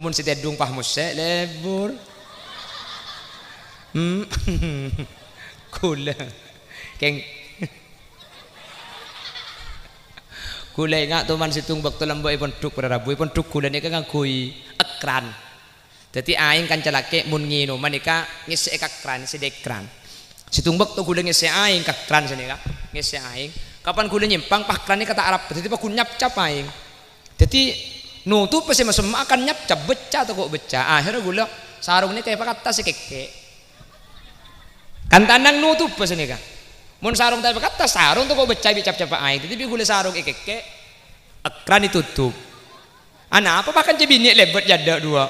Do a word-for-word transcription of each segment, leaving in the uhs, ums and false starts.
Mon sè tèdung pas mosè', lebur. Hmm. Kaulâ. Kèng. Kaulâ enga' toman sèttong bâkto lambâ' è pondhuk para rabu. È pondhuk kaulâ nèka ngangghuy ekran. Dhâddhi aèng kanca lakè' mon ngènoma nèka ngèssè'è ka kran, sè dâ' kran. Sèttong bâkto kaulâ ngèssè'è aèng ka kran sanèka, ngèssè'è aèng. Kapan kaulâ nyèmpang, pas kran nèka ta' arapa, dhâddhi paggun nyapcap aèng. Dhâddhi, notobhâ sè masemma'a kan nyapcap, bâcca tako' bâcca. Akhèrra kaulâ sarong nèka èpakattas èkèkkè'. Kan tanang notobhâ sanèka. Mon sarong ta' èpakattas, sarong tako' bâcca bi' cap-capa aèng. Dhâddhi bi' kaulâ sarong èkèkkè', èkran ètotop. Anapa bahkan cè' binè' lèbât jâdâ' duwâ'?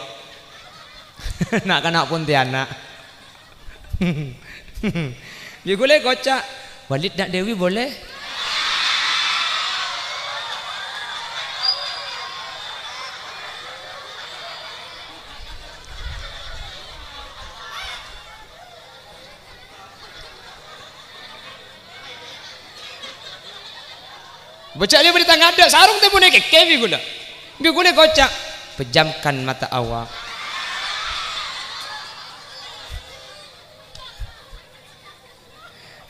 Na'-kana' Pontianak. Bi' kaulâ èkoca', "Walid na' Dewi boleh?" Bâcca' lè bâdâ tang adâ', sarong tèmmonè kèkkè bi' kaulâ. Bi' kaulâ èkoca', "Pejamkan mata awak."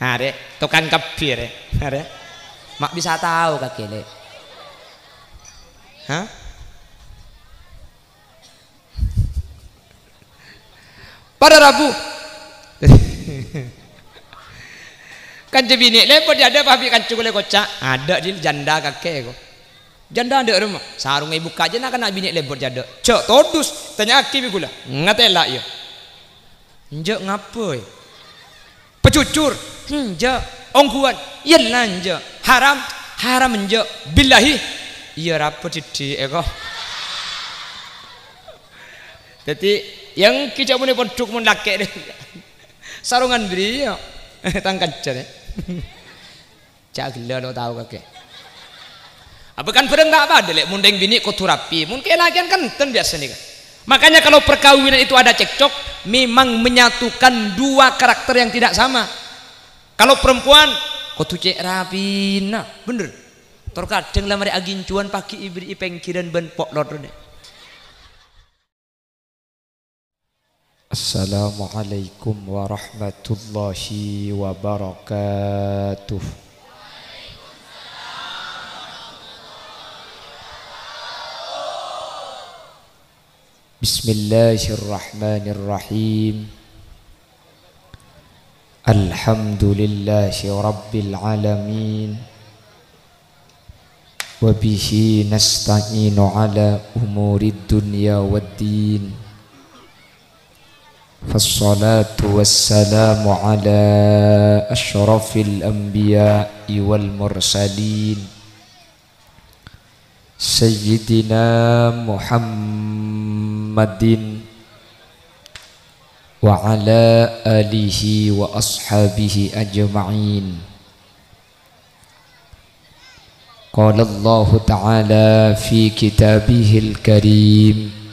Arè, tokang kabbhi, rè. Arè. Ma' bisa tao kakè, lè'. Hah? Para rabu. Kanca binè' lèbât jâdâ, pas bi' kanca kaulâ èkoca', "Adâ', Dil, janda kakè, ko." "Janda adâ' remma?" "Sarongnga èbukka' jâ na'-kana' binè' lèbât jâdâ." "Jhâ' todus, tanya'aghi bi' kaulâ." "Ngatèla', iyâ." "Enjâ' ngapa, è?" "Pajhujhur?" "Enjâ'." "Ongghuwân?" "Iyâ la enjâ'." "Haram?" "Haram enjâ'." "Billahi?" "Iyâ, rabu dhiddhi', èko." Dhâddhi, yang kèjhâ' mon è pondhuk mon lakè', deh. Sarongan bâriyâ. Tang kanca, deh. Jhâ' ghellâ' lo' tao kakè. Apa kan bhârâng ta' padâ, lè', mon rèng binè' kodhu rapi, mon kè-, lakè'an kan enten biyasana, kan. Makanya kalau perkawinan itu ada cekcok, memang menyatukan dua karakter yang tidak sama. Kalau perempuan, kodhu cè' rapina, bhender. Tor kadhâng la marè agincuwân paghi' èbâri'i pèngghirân bân po'lot, deh. Assalamualaikum warahmatullahi wabarakatuh. Bismillahirrahmanirrahim. Alhamdulillahi rabbil alamin. Wa bihi nasta'inu ala umurid dunya wad din. Fassalatu wassalamu ala asyrafil anbiya'i wal mursalin. Sayyidina Muhammadin wa ala alihi wa ashabihi ajma'in. Qala Allahu ta'ala fi kitabihil karim.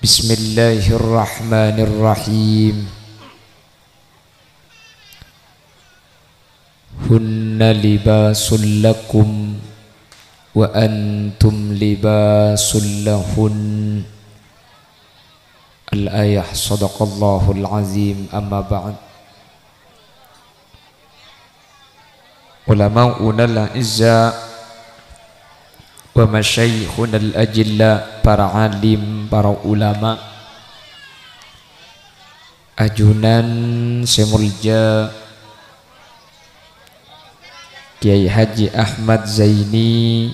Bismillahirrahmanirrahim. Hunna libasul lakum wa antum libasul lahun. Al-ayah, sadaqallahul azim, amma ba'd. Ulama'unal a'izza wa masyayikhunal ajilla, para alim, para ulama, ajunan sè molja Kyai Haji Ahmad Zaini,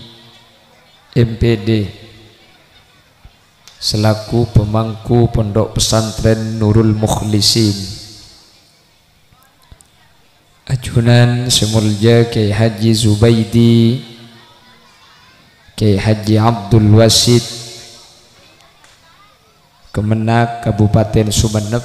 M P D, selaku pemangku Pondok Pesantren Nurul Mukhlisin. Ajunan sè molja Kyai Haji Zubaidi, Kyai Haji Abdul Wasid, Kemenag Kabupaten Sumenep,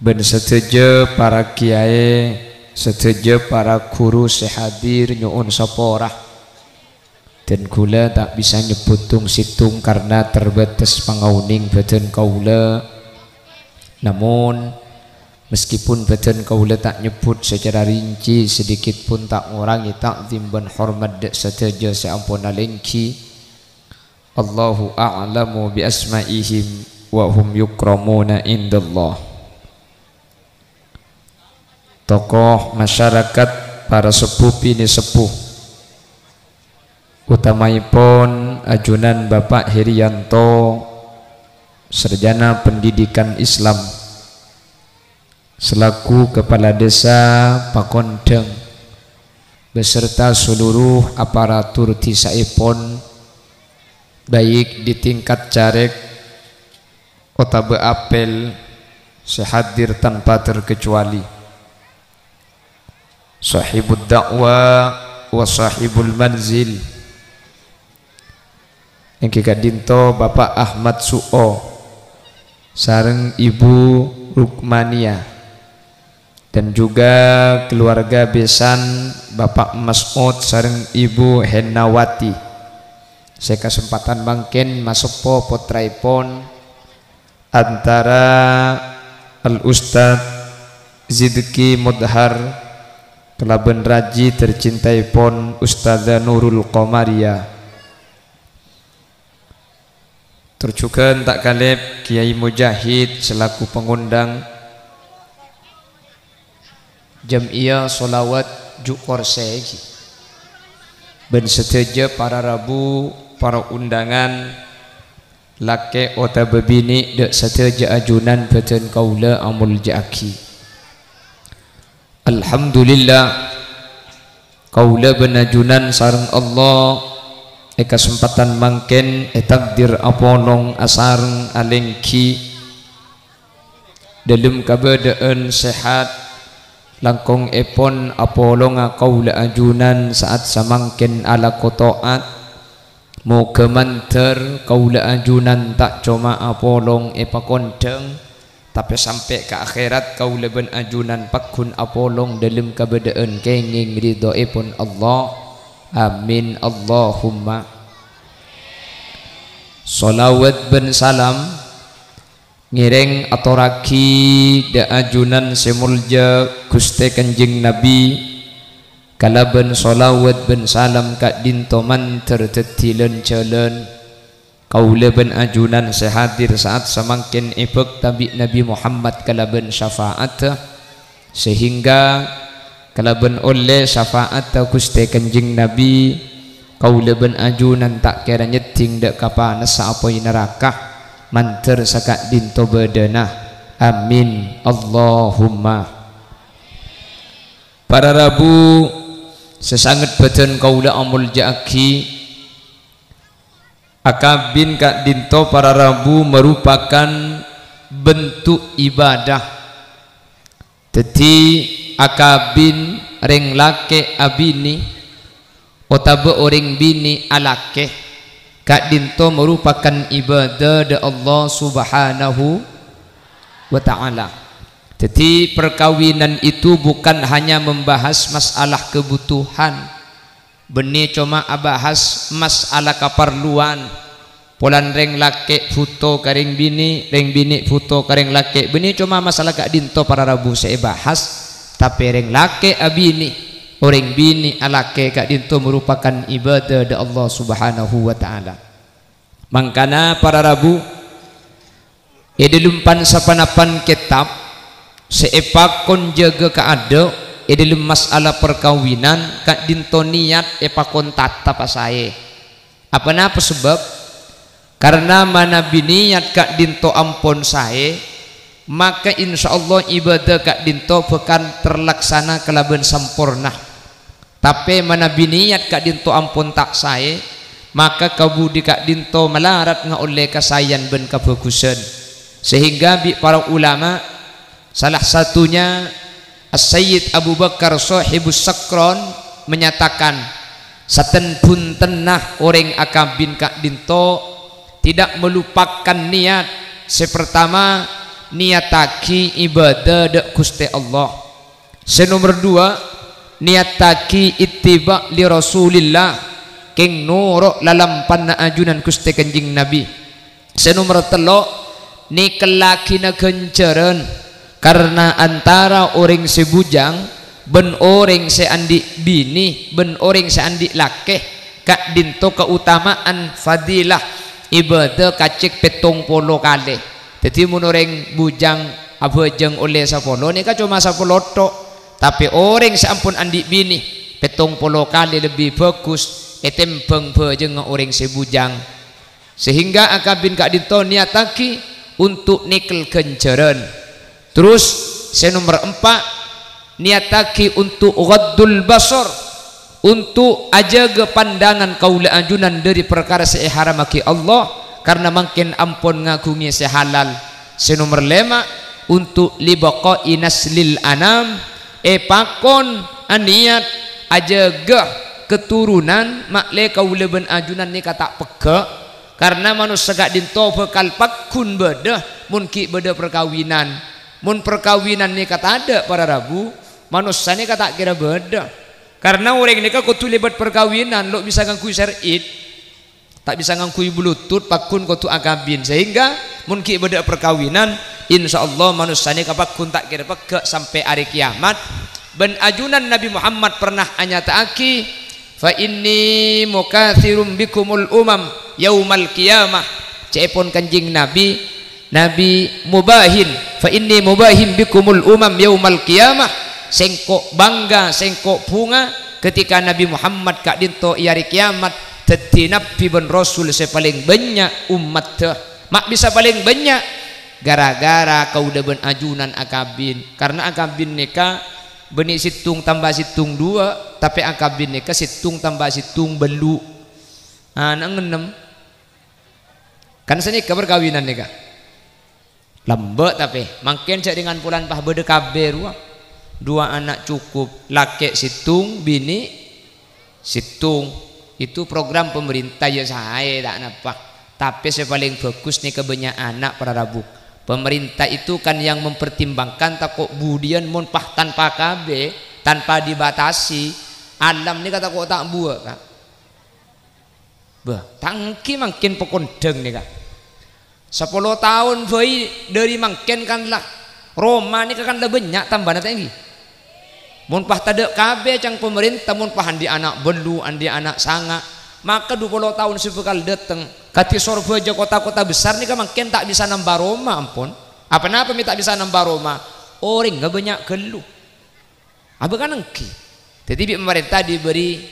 bân sadhâjâ para kèyaè, sadhâjâ para ghuru sè hadir nyo'on sapora. Dân kaulâ ta' bisa nyebbhut tong-sèttong karna terbatas pangaonèng bhâdhân kaulâ. Namon, meskipun bhâdhân kaulâ ta' nyebbhut sacara rinci, sedikit pun ta' ngorangè ta'zim bân hormat dâ' sadhâjâ sè ampon alèngghi. Allahu a'lamu bi asma'ihim wa hum yukramuna indallah. Tokoh masyarakat, para sepuh bine sepuh, utamaipun ajunan Bapak Herianto, sarjana pendidikan Islam, selaku kepala desa Pakondang, beserta seluruh aparatur dhisaèpon, baik di tingkat carèk otabâ apel, sè hadir tanpa terkecuali. Sahibud da'wa wa sahibul manzil, èngghi ka'dinto Bapak Ahmad Su'o sareng Ibu Rukmania, dan juga keluarga besan Bapak Mas'ud sareng Ibu Hennawati, sè kasempatan mangkèn maseppo pottraèpon antara Al Ustadz Zidki Mudhar kalabân raji tercintaèpon Ustadzah Nurul Qomariyah. Tor jhughân ta' kalèp Kiai Mujahid selaku pangondhâng jam'iyah sholawat ju' korsè ghi. Bân sadhâjâ para rabu, para undangan, lakè' otabâ binè', dâ' sadhâjâ ajunan bâdân kaulâ amolja'aghi. Alhamdulillah, kaulâ bân ajunan sareng Allah è kasempatan mangkèn ètakdir apolong asareng alèngghi dâlem kabâdâ'ân sehat, langkong èpon apolonga kaulâ ajunan sa'at samangkèn alako to'at. Moghâ mandhâr kaulâ ajunan ta' coma apolong è Pakondhâng, tapè sampè' ka akhèrat kaulâ bân ajunan pagghun apolong dâlem kabâdâ'ân kèngèng ridhoèpon Allah. Amin, Allahumma. Sholawat bân salam ngèrèng atorraghi dâ' ajunan sè molja Ghustè Kanjeng Nabi, kalabân sholawat bân salam ka'dinto mandhâr dhâddhi lan-jhâlân. Kaulâ bân ajunan sè hadir sa'at samangkèn èbhâkta bi' Nabi Muhammad kalabân syafa'atta, sehingga kalabân ollè syafa'atta Ghustè Kanjeng Nabi, kaulâ bân ajunan ta' kèra nyèddhing dâ' ka panassa apoy naraka, mandhâr saka'dinto bâdâna. Amin, Allahumma. Para rabu sè sanget bâdân kaulâ amolja'aghi, akabin ka'dinto para rabu marupakan bentuk ibadah. Dhâddhi, akabin rèng lakè' abinè otabâ orèng binè' alakè, ka'dinto marupakan ibadah dâ' Allah Subhanahu wa Ta'ala. Dhâddhi, perkawinan itu bukan hanya membahas masalah kebutuhan, bânnè coma abahas masalah kaparlowan. Polana rèng lakè' bhuto ka rèng binè', rèng binè' bhuto ka rèng lakè'. Bânnè coma masalah ka'dinto para rabu sè èbahas, tapè rèng lakè' abinè, orèng binè' alakè ka'dinto marupakan ibadah dâ' Allah Subhanahu wa Ta'ala. Mangkana para rabu, è dâlem pan-saponapan kètab sè èpakon jâgâ kaadâ' è dâlem masalah parkabinan, ka'dinto niyat èpakon tata pasaè. Aponapa sabâb? Karna manabi niyat ka'dinto ampon saè, maka insyaallah ibadah ka'dinto bhâkal terlaksana kalabân samporna. Tapè manabi niyat ka'dinto ampon ta' saè, maka kabudi ka'dinto malarat ngaollè kasaèyan bân kabhâghusân. Sehingga bi' para ulama, salah satunya As-Sayyid Abu Bakar Shahibus Sakron, menyatakan, saten-bhuntenna orèng akabin ka'dinto tidak melupakan niat. Sè pertama, niyattaghi ibadah dâ' Ghustè Allah. Sè nomer dua, niyattaghi ittiba' li Rasulillah, kèng noro' lalampanna ajunan Ghustè Kanjeng Nabi. Sè nomer tello', nèkellaghina ghânjhârân, karna antara orèng sè bujang bân orèng sè andi' binè bân orèng sè andi' lakè, ka'dinto kaotama'an fadilah Ibadah kacèk pèttong polo kalè. Dhâddhi, mon orèng bujang abhâjâng ollè sapolo, nèka coma sapolo tok. Tapè orèng sè ampon andi' binè, pèttong polo kalè lebbi bhâghus ètèmbhâng bhâjângnga orèng sè bujang. Sehingga akabin ka'dinto niyattaghi untuk nèkel ghânjhârân. Terus, sè nomer empa', niyattaghi untuk ghaddul basar, untuk ajâgâ pandangan kaulâ ajunan dhâri parkara sè èharammaghi Allah, karna mangkèn ampon ngaghungè sè halal. Sè nomer lèma', untuk libaqa'i naslil anam, èpakon aniyat ajâgâ keturunan ma'lè kaulâ bân ajunan nèka ta' pegghâ', karna manossa ka'dinto bhâkal pagghun bâdâ mon ghi' bâdâ parkabinan. Mon parkabinan nèka tadâ' para rabu, manossa nèka ta' kèra bâdâ. Karna orèng nèka kodhu lèbât parkabinan, lo' bisa ngangghuy ser'it, ta' bisa ngangghuy bluetooth, pagghun kodhu akabin. Sehingga mon ghi' bâdâ parkabinan, insyaallah manossa nèka pagghun ta' kèra pegghâ' sampè' arè kiyamat. Bân ajunan Nabi Muhammad pernah anyata'aghi, "Fa inni mukatsirum bikumul umam yaumal qiyamah." Ca'èpon Kanjeng Nabi, Nabi mubahin, "Fa inni mubahin bikumul umam yaumal qiyamah." Sèngko' bangga, sèngko' bhunga ketika Nabi Muhammad ka'dinto è arè kiyamat dhâddhi nabi bân rasul sè palèng bânnya' ummatta. Ma' bisa palèng bânnya'? Gara-gara kaulâ bân ajunan akabin. Karna akabin nèka bânnè sèttong tamba sèttong duwâ', tapè akabin nèka sèttong tamba sèttong bâllu'. Ana' ngennem. Kan sanèka parkabinan nèka. Lambâ' tapè, mangkèn jhâ' rèng-, polana pas bâdâ kabbhi rowa. Dua anak cukup, lakè' sèttong, binè' sèttong. Itu program pemerintah, ya saè, ta' napa. Tapè sè palèng bhâghus nèka bânnya' ana' para rabu. Pemerintah itu kan yang mempertimbangkan tako' budiyân mon pas tanpa kabbhi, tanpa dibatasi. Alam nèka tako' ta' buwâ', Ka'. Bâh, ta' ènggi mangkèn pakondhâng nèka. Sapolo taon bhâi dhâri mangkèn kan la roma nèka kan la bânnya' tambâna ta' ènggi. Mon pas tadâ' kabbhi ca'na pamarènta, mon pas andi' ana' bâllu', andi' ana' sanga', maka dupolo taon sè bhâkal dâteng, kadhi Sorbhâjâ kota-kota besar nèka mangkèn ta' bisa nambâ roma, ampon. Apa-napa mè' ta' bisa nambâ roma? Orèngnga bânnya' ghâllu. Abâ' kan ènggi. Dhâddhi bi' pamarènta diberi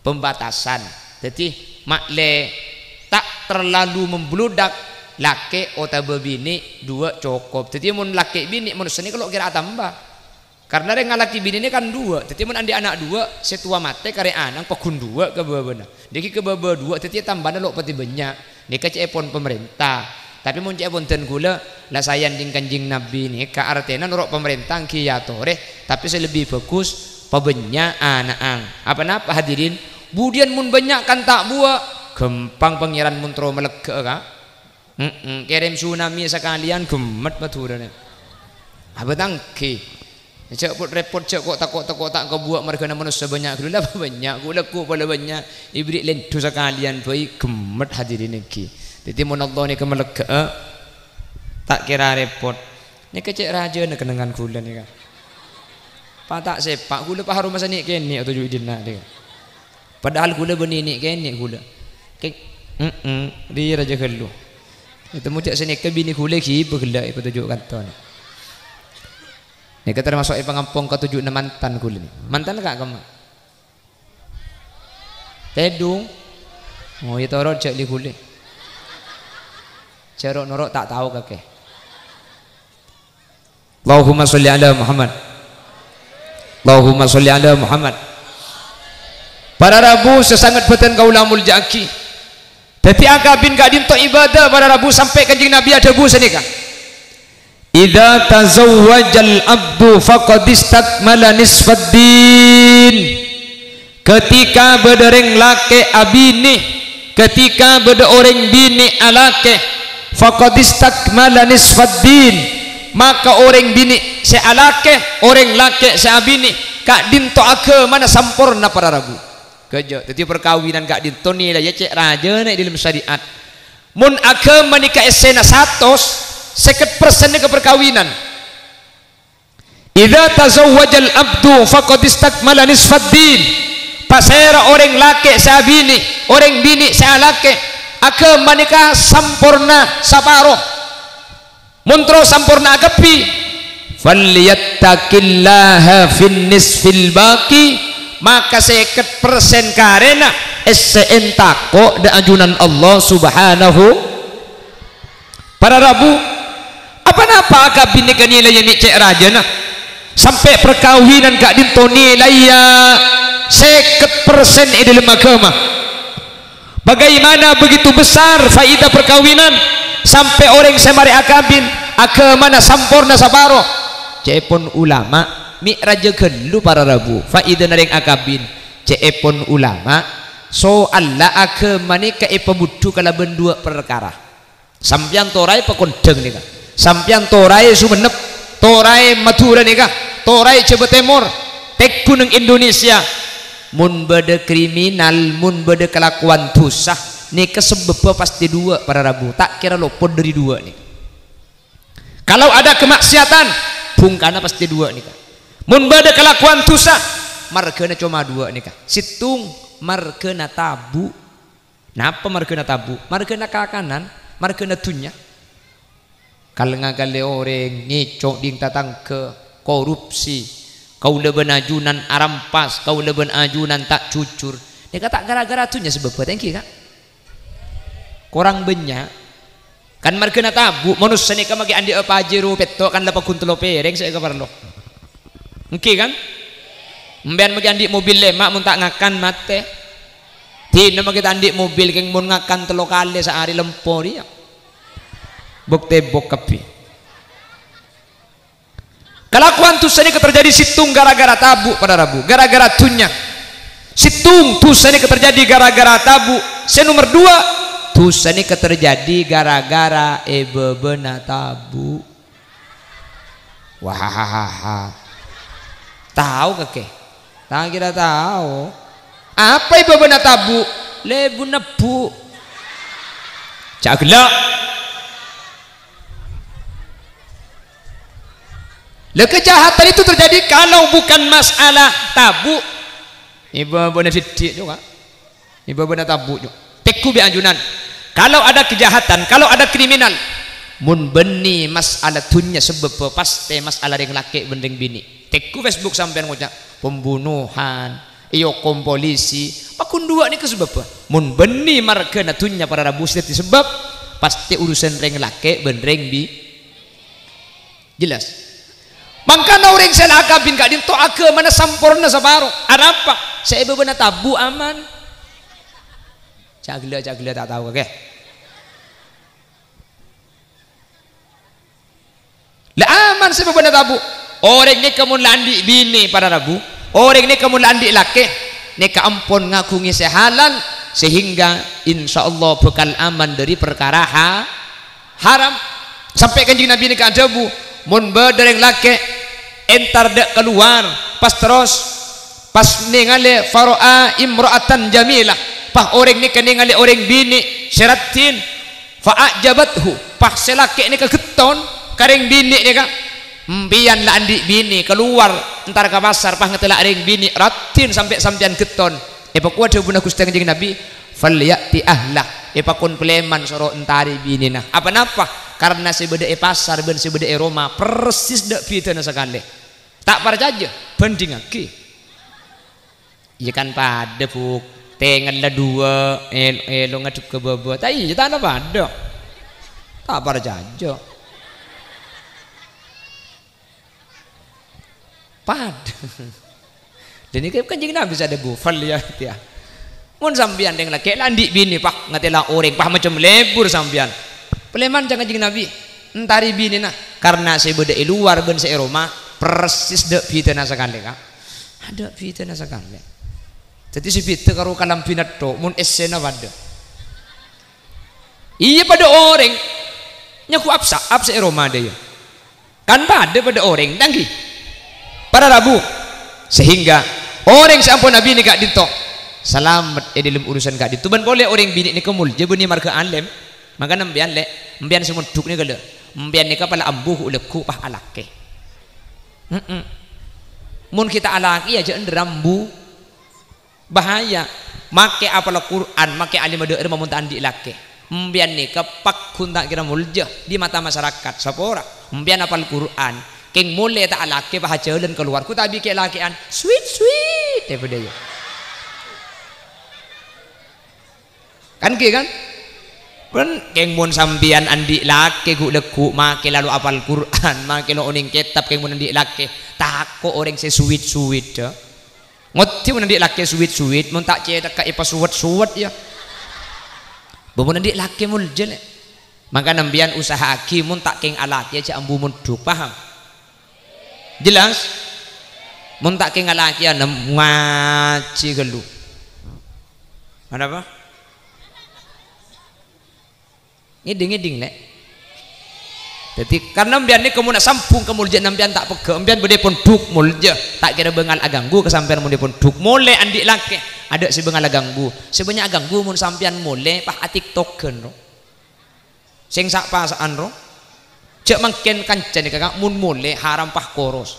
pembatasan. Dhâddhi ma'lè ta' terlalu membludak, lakè' otabâ binè' duwâ' cokop. Dhâddhi mon lakè' binè' mon sè nèka lo' kèra atamba. Karna rèng ngalakè binè' nèka kan duwâ'. Dhâddhi mon andi' ana' duwâ', sè towa matè karè ana'na pagghun duwâ' ka bâbâna. Dhâggi' ka bâbâ duwâ', dhâddhi tambâna lo' patè bânnya'. Nèka ca'èpon pamarènta. Tapè mon ca'èpon dân ghulâ, la saèyan dhing Kanjeng Nabi nèka artèna noro' pamarènta ènggi èyatorè, tapè sè lebbi bhâghus pabânnya' ana'na. Apa-napa, hadirin? Budiyân mon bânnya' kan ta' buwâ', ghâmpang Pangèran mon terro malegghâ'â, Ka'. Mm-mm, kèrèm tsunami sakalèyan ghemmet Madhurâna. Abâ' ta' ènggi. Jhâ' pot-rèpot, jhâ' ko'-tako'-tako' ta' kabuwâ' marghâna manossa bânnya' ghâllu, la bânnya', ghu-, lagghu' pola bânnya', èbèrri' lèndhu sakalèyan bhâi ghemmet hadirin ènggi. Dhâddhi mon Allah nèka malegghâ'â, ta' kèra rèpot. Nèka cè' rajâna kennengngan ghulâ nèka. Pa' ta' sèpa', ghulâ pas aromasa nè'-kènè' otoju' è dinna' nèka. Padahal ghulâ bânnè nè'-kènè' ghulâ. Kè-, mm-mm, rèya rajâ ghâllu. Ètemmo jhâ' sanèka binè ghulâ ghibâ ghellâ' èpatoju' kanto. Nèka tamaso' è pangampong katoju'na mantan ghulâ nè. Mantan ka' kemma? Tèdung. Oh, iyâ toro' jhâ' li-ghuli. Jhâ' ro'-noro' ta' tao kakè. Allahumma sholli ala Muhammad. Allahumma sholli ala Muhammad. Para rabu sè sanget bhâdhân kaulâ molja'aghi. Dhâddhi akabin ka'dinto ibadah para rabu sampè' Kanjeng Nabi adhâbu sanèka, "Idza tazawwajal abdu faqad istakmala nisfad din." Ketika bâdâ rèng lakè' abinè, ketika bâdâ orèng binè alakè, faqad istakmala nisfad din, maka orèng binè sè alakè, orèng lakè' sè abinè, ka'dinto aghâmana samporna para rabu. Ghâjâ, dhâddhi parkabinan ka'dinto nilaiya cè' rajâna è dâlem syariat. Mon aghâma nèka essèna satos, sèket persen nèka parkabinan. "Idza tazawwajal abdu faqad istakmala nisfad din." Pasèra orèng lakè' sè abinè, orèng binè' sè alakè, Aghâma nèka samporna saparo. Mon terro samporna kabbhi, "Falyattaqillaha fin nisfil baqi," maka sèket persen karèna essè'è tako' dâ' ajunan Allah Subhanahu. Para rabu, apa-napa akabin nèka nilaiya mè' cè' rajâna? Sampè' parkawinan ka'dinto nilaiya sèket persen è dâlem aghâma. Bagaimana begitu besar faida perkawinan, sampè' orèng sè marè akabin, aghâmana samporna saparo? Ca'èpon ulama, mè' rajâ ghâllu para rabu, faidana rèng akabin. Ca'èpon ulama, soalla aghâma nèka èpabudhu kalabân duwâ' parkara. Sampèyan toraè pakondhâng nèka. Sampèyan toraè Sumenep, toraè Madhurâ nèka, toraè Jhâbâ Tèmor, tèngghu neng Indonesia. Mon bâdâ kriminal, mon bâdâ kalakowan dhusa, nèka sabâbbhâ pastè duwâ', para rabu. Ta' kèra lopot dâri duwâ' nèka. Kalau ada kemaksiatan, bhungkana pastè duwâ' nèka. Mon bâdâ kalakowan dhusa, marghâna coma duwâ' nèka. Sèttong, marghâna tabu'. Napa marghâna tabu'? Marghâna kakanan, marghâna dhunnya. Kal-ngakalè orèng, ngèco' ding tatangghâ, korupsi, kaulâ bân ajunan arampas, kaulâ bân ajunan ta' jujur. Nèka ta' ghârâ-ghârâ dhunnya sabâbbhâ, ta' ènggi, Ka'? Korang bânnya'. Kan marghâna tabu', manossa nèka maghi andi' apa ajâ ro pètto' kan la paggun tello pèrèng sè èkaparlo. Ènggi, kan? Empèyan maghi andi' mobil lèma' mon ta' ngakan matè. Dinah maghi ta' andi' mobil kèng mon ngakan tello kalè saarè lempo rèya. Bok-tèbok kabbhi. Kalakowan dhusa nèka terjadi sèttong ghârâ-ghârâ tabu', para rabu, ghârâ-ghârâ dhunnya. Sèttong dhusa nèka terjadi ghârâ-ghârâ tabu'. Sè nomer duwâ', dhusa nèka terjadi ghârâ-ghârâ è bâbâna tabu'. Wahahaha. Tao kakè? Ta' kèra tao. Apa è bâbâna tabu'? Lebbu nebbu'. Ca' ghellâ'. Lah, kejahatan itu terjadi kalau bukan masalah tabu'. È bâbâna dhiddhi' juga. È bâbâna tabu', Jo. Tèngghu bi' ajunan. Kalau ada kejahatan, kalau ada kriminal, mon bânnè mas'ala dhunnya sabâbbhâ, pastè mas'ala rèng lakè' bân rèng binè'. Tèngghu Facebook sampèyan ngoca', pembunuhan, èokom polisi, paggun duwâ' nèka sabâbbhâ. Mon bânnè marghâna dhunnya para rabu sè dhâddhi sabâb, pastè urusan rèng lakè' bân rèng bi-, Jelas? Mangkana orèng sè la akabin ka'dinto aghâmana samporna saparo. Arapa? Sè è bâbâna tabu' aman. Ca' ghellâ', ca' ghellâ' ta' tao kakè. La aman sè è bâbâna tabu'. Orèng nèka mon la andi' binè para rabu, orèng nèka mon la andi' lakè, nèka ampon ngaghungè sè halal, sehingga insyaallah bhâkal aman dâri parkara ha-, haram. Sampè' Kanjeng Nabi nèka adhâbu, "Mon bâdâ rèng lakè' entar dâ' kalowar, pas terros, pas nèngalè fara'a imra'atan jamilah, pas orèng nèka nèngalè orèng binè' sè raddhin, fa a'jabathu, pas sè lakè' nèka ghetton ka rèng binè' nèka, empèyan la andi' binè kalowar entar ka pasar pas ngatela' rèng binè' raddhin sampè' sampèyan ghetton." Èpakowa dhâbuna Ghustè Kanjeng Nabi, "Falya'ti ahlah," èpakon palèman soro entarè binèna. Apa-napa? Karna sè bâdâ è pasar bân sè bâdâ è roma persis dâ' bhidhâna sakalè. Ta' parcajâ? Bhândhingngaghi. Iyâ kan padâ, Bu'. Tèngella duwâ', èl-, èlo ngadhep ka bâbâ. Ta' iyâ, tana padâ. Ta' parcajâ. Padâ. Lha nèka Kanjeng Nabi sè adhâbu, "Falya'ti ahlah." Mon sampèyan rèng lakè' la andi' binè, pas ngatela' orèng, pas macem lebur sampèyan. Palèman ca'na Kanjeng Nabi, "Entarè binèna, karna sè bâdâ è lowar bân sè è roma persis dâ' bhidhâna sakalè, Ka'." Adâ' bhidhâna sakalè. Dhâddhi sè bhidhâ karo kalambhina tho', mon essèna padâ. Iyâ, padâ orèng nyaku apsa, apsa è roma dâ' iyâ. Kan padâ, padâ orèng, ta' ènggi? Para rabu. Sehingga orèng sè ampon abinè ka'dinto salamet è dâlem urusan ka'dinto. Bân polè orèng binè' nèka molja bânnè marghâ alèm. Mangkana empèyan, Lè', empèyan sè mondhuk nèka, Lè', empèyan nèka pala ambu lagghu' pas alakè. Heeh. Mon ghi' ta' alakè, iyâ jhâ' endher ambu. Bahaya. Makè apal Qur'an, makè alim adâ' rèma mon ta' andi' lakè. Empèyan nèka pagghun ta' kèra molja è mata masyarakat. Sapora? Empèyan apal Qur'an, kèng molè ta' alakè, pas ajhâlân kalowar, ghu ta' bi' kè'-lakè'an, "Sweet, sweet," è bâdâ, yâ. Kan ghi, kan? Bân, kèng mon sampèyan andi' lakè ghu-, lagghu', makè la lo' apal Qur'an, makè lo' onèng kètab, kèng mon andi' lakè, tako' orèng sè sweet-sweet, yâ. Ngoddi mon andi' lakè sweet-sweet, mon ta' cèthagghâ èpasowet-sowet, yâ. Bân mon andi' lakè molja, lè'. Mangkana empèyan usaha'aghi mon ta' kèng alakèya jhâ' ambu mondhuk, paham? Jelas? Mon ta' kèng alakèya, nem-, ngajhi ghâllu. Anapa? Ngèdhing-ngèdhing, lè'. Dhâddhi, karna empèyan nèko mon sambhung kamolja'an empèyan ta' pegghâ', empèyan bâdâ è pondhuk molja, ta' kèra bângal aghânggu ka sampèyan mon è pondhuk. Molè andi' lakè, adâ' sè bângal aghânggu. Sè bânnya' aghânggu mon sampèyan molè, pas atiktoghân, ro. Sèng sa'-pasa'an, ro. Jhâ' mangkèn kanca nèka, Ka', mon molè haram pas koros.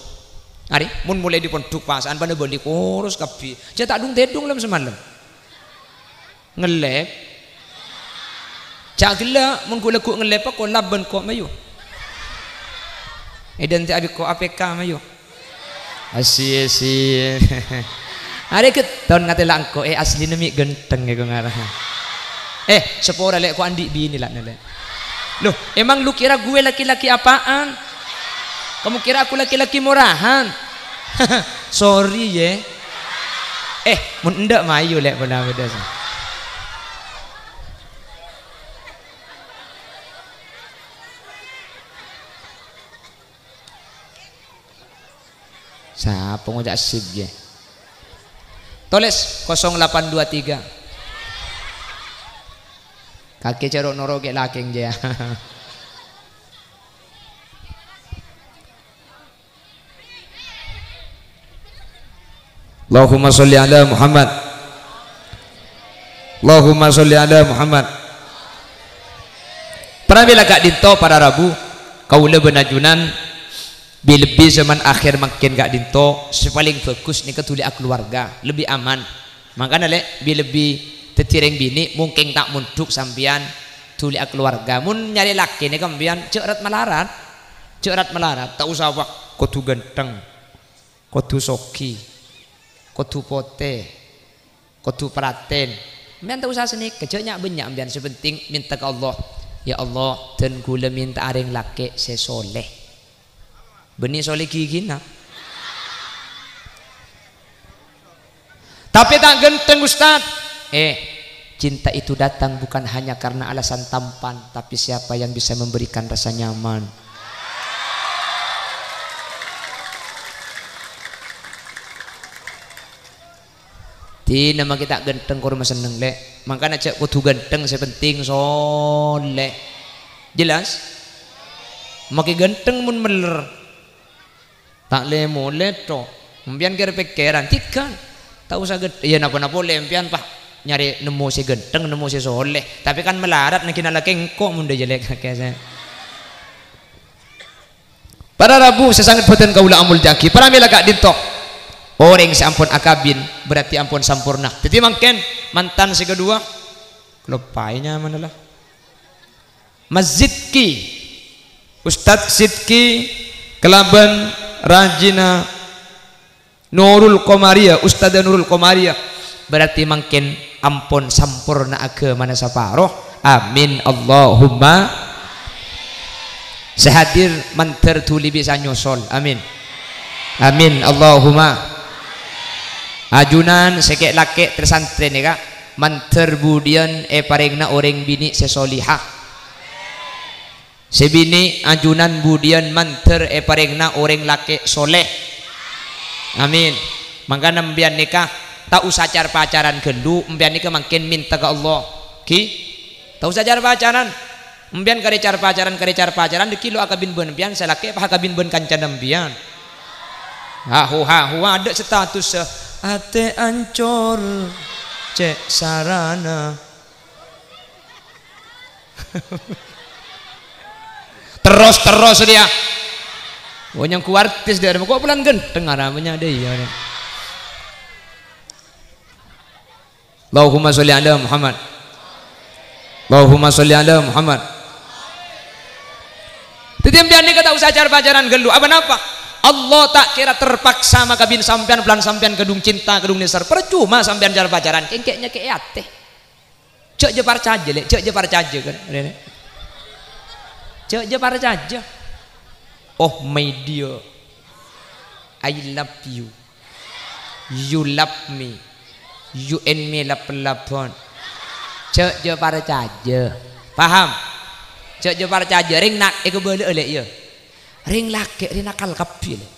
Arè, mon molè è pondhuk pasa'an, bâna bâli koros kabbhi. Jhâ' ta' dhung-tèdhung lem-samalem. Ngellèp. Jhâ' ghellâ', mon ghu-, lagghu' ngellèp, kolap bân ko' mayu. Èdhântè' abit ko' A P K mayu. Asiyè-siyè. Arè ghetton ngatèla' engko', eh, aslina mè' ghântheng, eh, ko' ngara. Eh, sapora, lè', ko' andi' binè, la, lè'. Loh, emang lu kira gue laki-laki apaan? Kamu kira aku laki-laki murahan? Sorry, yè. Eh, mon endâ' mayu, lè', pola bâdâ, sè. Sapa ngoca' sip, yè? Toles, kosong delapan dua tiga. Kakè cè' ro'-noro' kè' lakèng, jâ. Allahumma sholli ala Muhammad. Allahumma sholli ala Muhammad. Pramèla ka'dinto para rabu, kaulâ bân ajunan bi-, lebbi zaman akhir mangkèn ka'dinto, sè palèng bhâghus nèka dhuli akalowarga, lebbi aman. Mangkana, lè', bi-, lebbi dhâddhi rèng binè', mon kèng ta' mondhuk sampèyan, dhuli akalowarga. Mon nyarè lakè nèka sampèyan, jhâ' rat-malarat. Jhâ' rat-malarat, ta' osa, wah, kodhu ghântheng, kodhu soghi, kodhu potè, kodhu pratèn. Sampèyan ta' osa sanèka, jhâ' nya'-bânnya' sampèyan, sè pentèng mènta ka Allah. "Ya Allah, dân kaulâ mènta'a rèng lakè' sè soleh." Bânnè soleh ghighina. Tapè ta' ghântheng, Ustaz. Eh, cinta itu datang bukan hanya karena alasan tampan, tapi siapa yang bisa memberikan rasa nyaman. Dinah makè ta' ghântheng kor masenneng, lè'. Mangkana jhâ' kodhu ghântheng, sè pentèng soleh. Jelas? Makè ghântheng mon mellèr. Ta' lè-molè, to. Empèyan kèr-pèkkèran, tiga. Ta' osa ghân-, iyâ, napa-napa polè empèyan, pas nyarè nemmo sè ghântheng, nemmo sè soleh. Tapè kan malarat nèngghina lakè engko' mon dâ' jhâlek kakè sè. Para rabu sè sanget bhâdhân kaulâ amoljâ'aghi, pramèla ka'dinto. Orèng sè ampon akabin berarti ampon samporna. Dhâddhi mangkèn mantan sè kaduwâ, kaloppaè nyamana la. Mas Zidki, Ustadz Zidki kalabân rajina Nurul Komariah, Ustadzah Nurul Komariah, berarti mangkèn ampon samporna aghâmana saparo. Amin, Allahumma. Sè hadir mandhâr dhuli bisa nyosol. Amin. Amin, Allahumma. Ajunan sè kè'-lakè' trè-santrè nèka, mandhâr budiyân èparèngana orèng binè' sè solihah. Sè binè' ajunan budiyân mandhâr èparèngana orèng lakè' soleh. Amin. Mangkana empèyan nèka ta' osa car-pacaran ghâllu, empèyan nèka mangkèn mènta ka Allah. Ghi? Ta' osa car-pacaran. Empèyan karè car-pacaran, karè car-pacaran, dâgghi' lo' akabin bân empèyan, sè lakè' pas akabin bân kancana empèyan. Hahu, hahu, adâ' status, "Atè ancor, cè' sarana." Terros-terros dia. Oh, nyangku artis dia. Kok bulan ghântheng aramanya ada, iya. Allahumma sholli ala Muhammad. Allahumma sholli ala Muhammad. Dhâddhi sampèyan nèka ta' osa car-pacaran ghâllu. Apa napa? Allah ta' kèra terpaksa makabin sampèyan, polana sampèyan kadhung cinta, kadhung nèser. Parcoma sampèyan car-pacaran, kèng kè' nyakè'è atè. Jhâ' jhâ' parcajâ, Lè'. Jhâ' jhâ' parcajâ, kan? Jhâ' jhâ' parcajâ. Oh, my dear. I love you. You love me. You and me love-love-an. Jhâ' jhâ' parcajâ. Paham? Jhâ' jhâ' parcajâ. Rèng na-, èkabâlâ'â, Lè', yâ. Rèng lakè' rè nakal kabbhi, Lè'.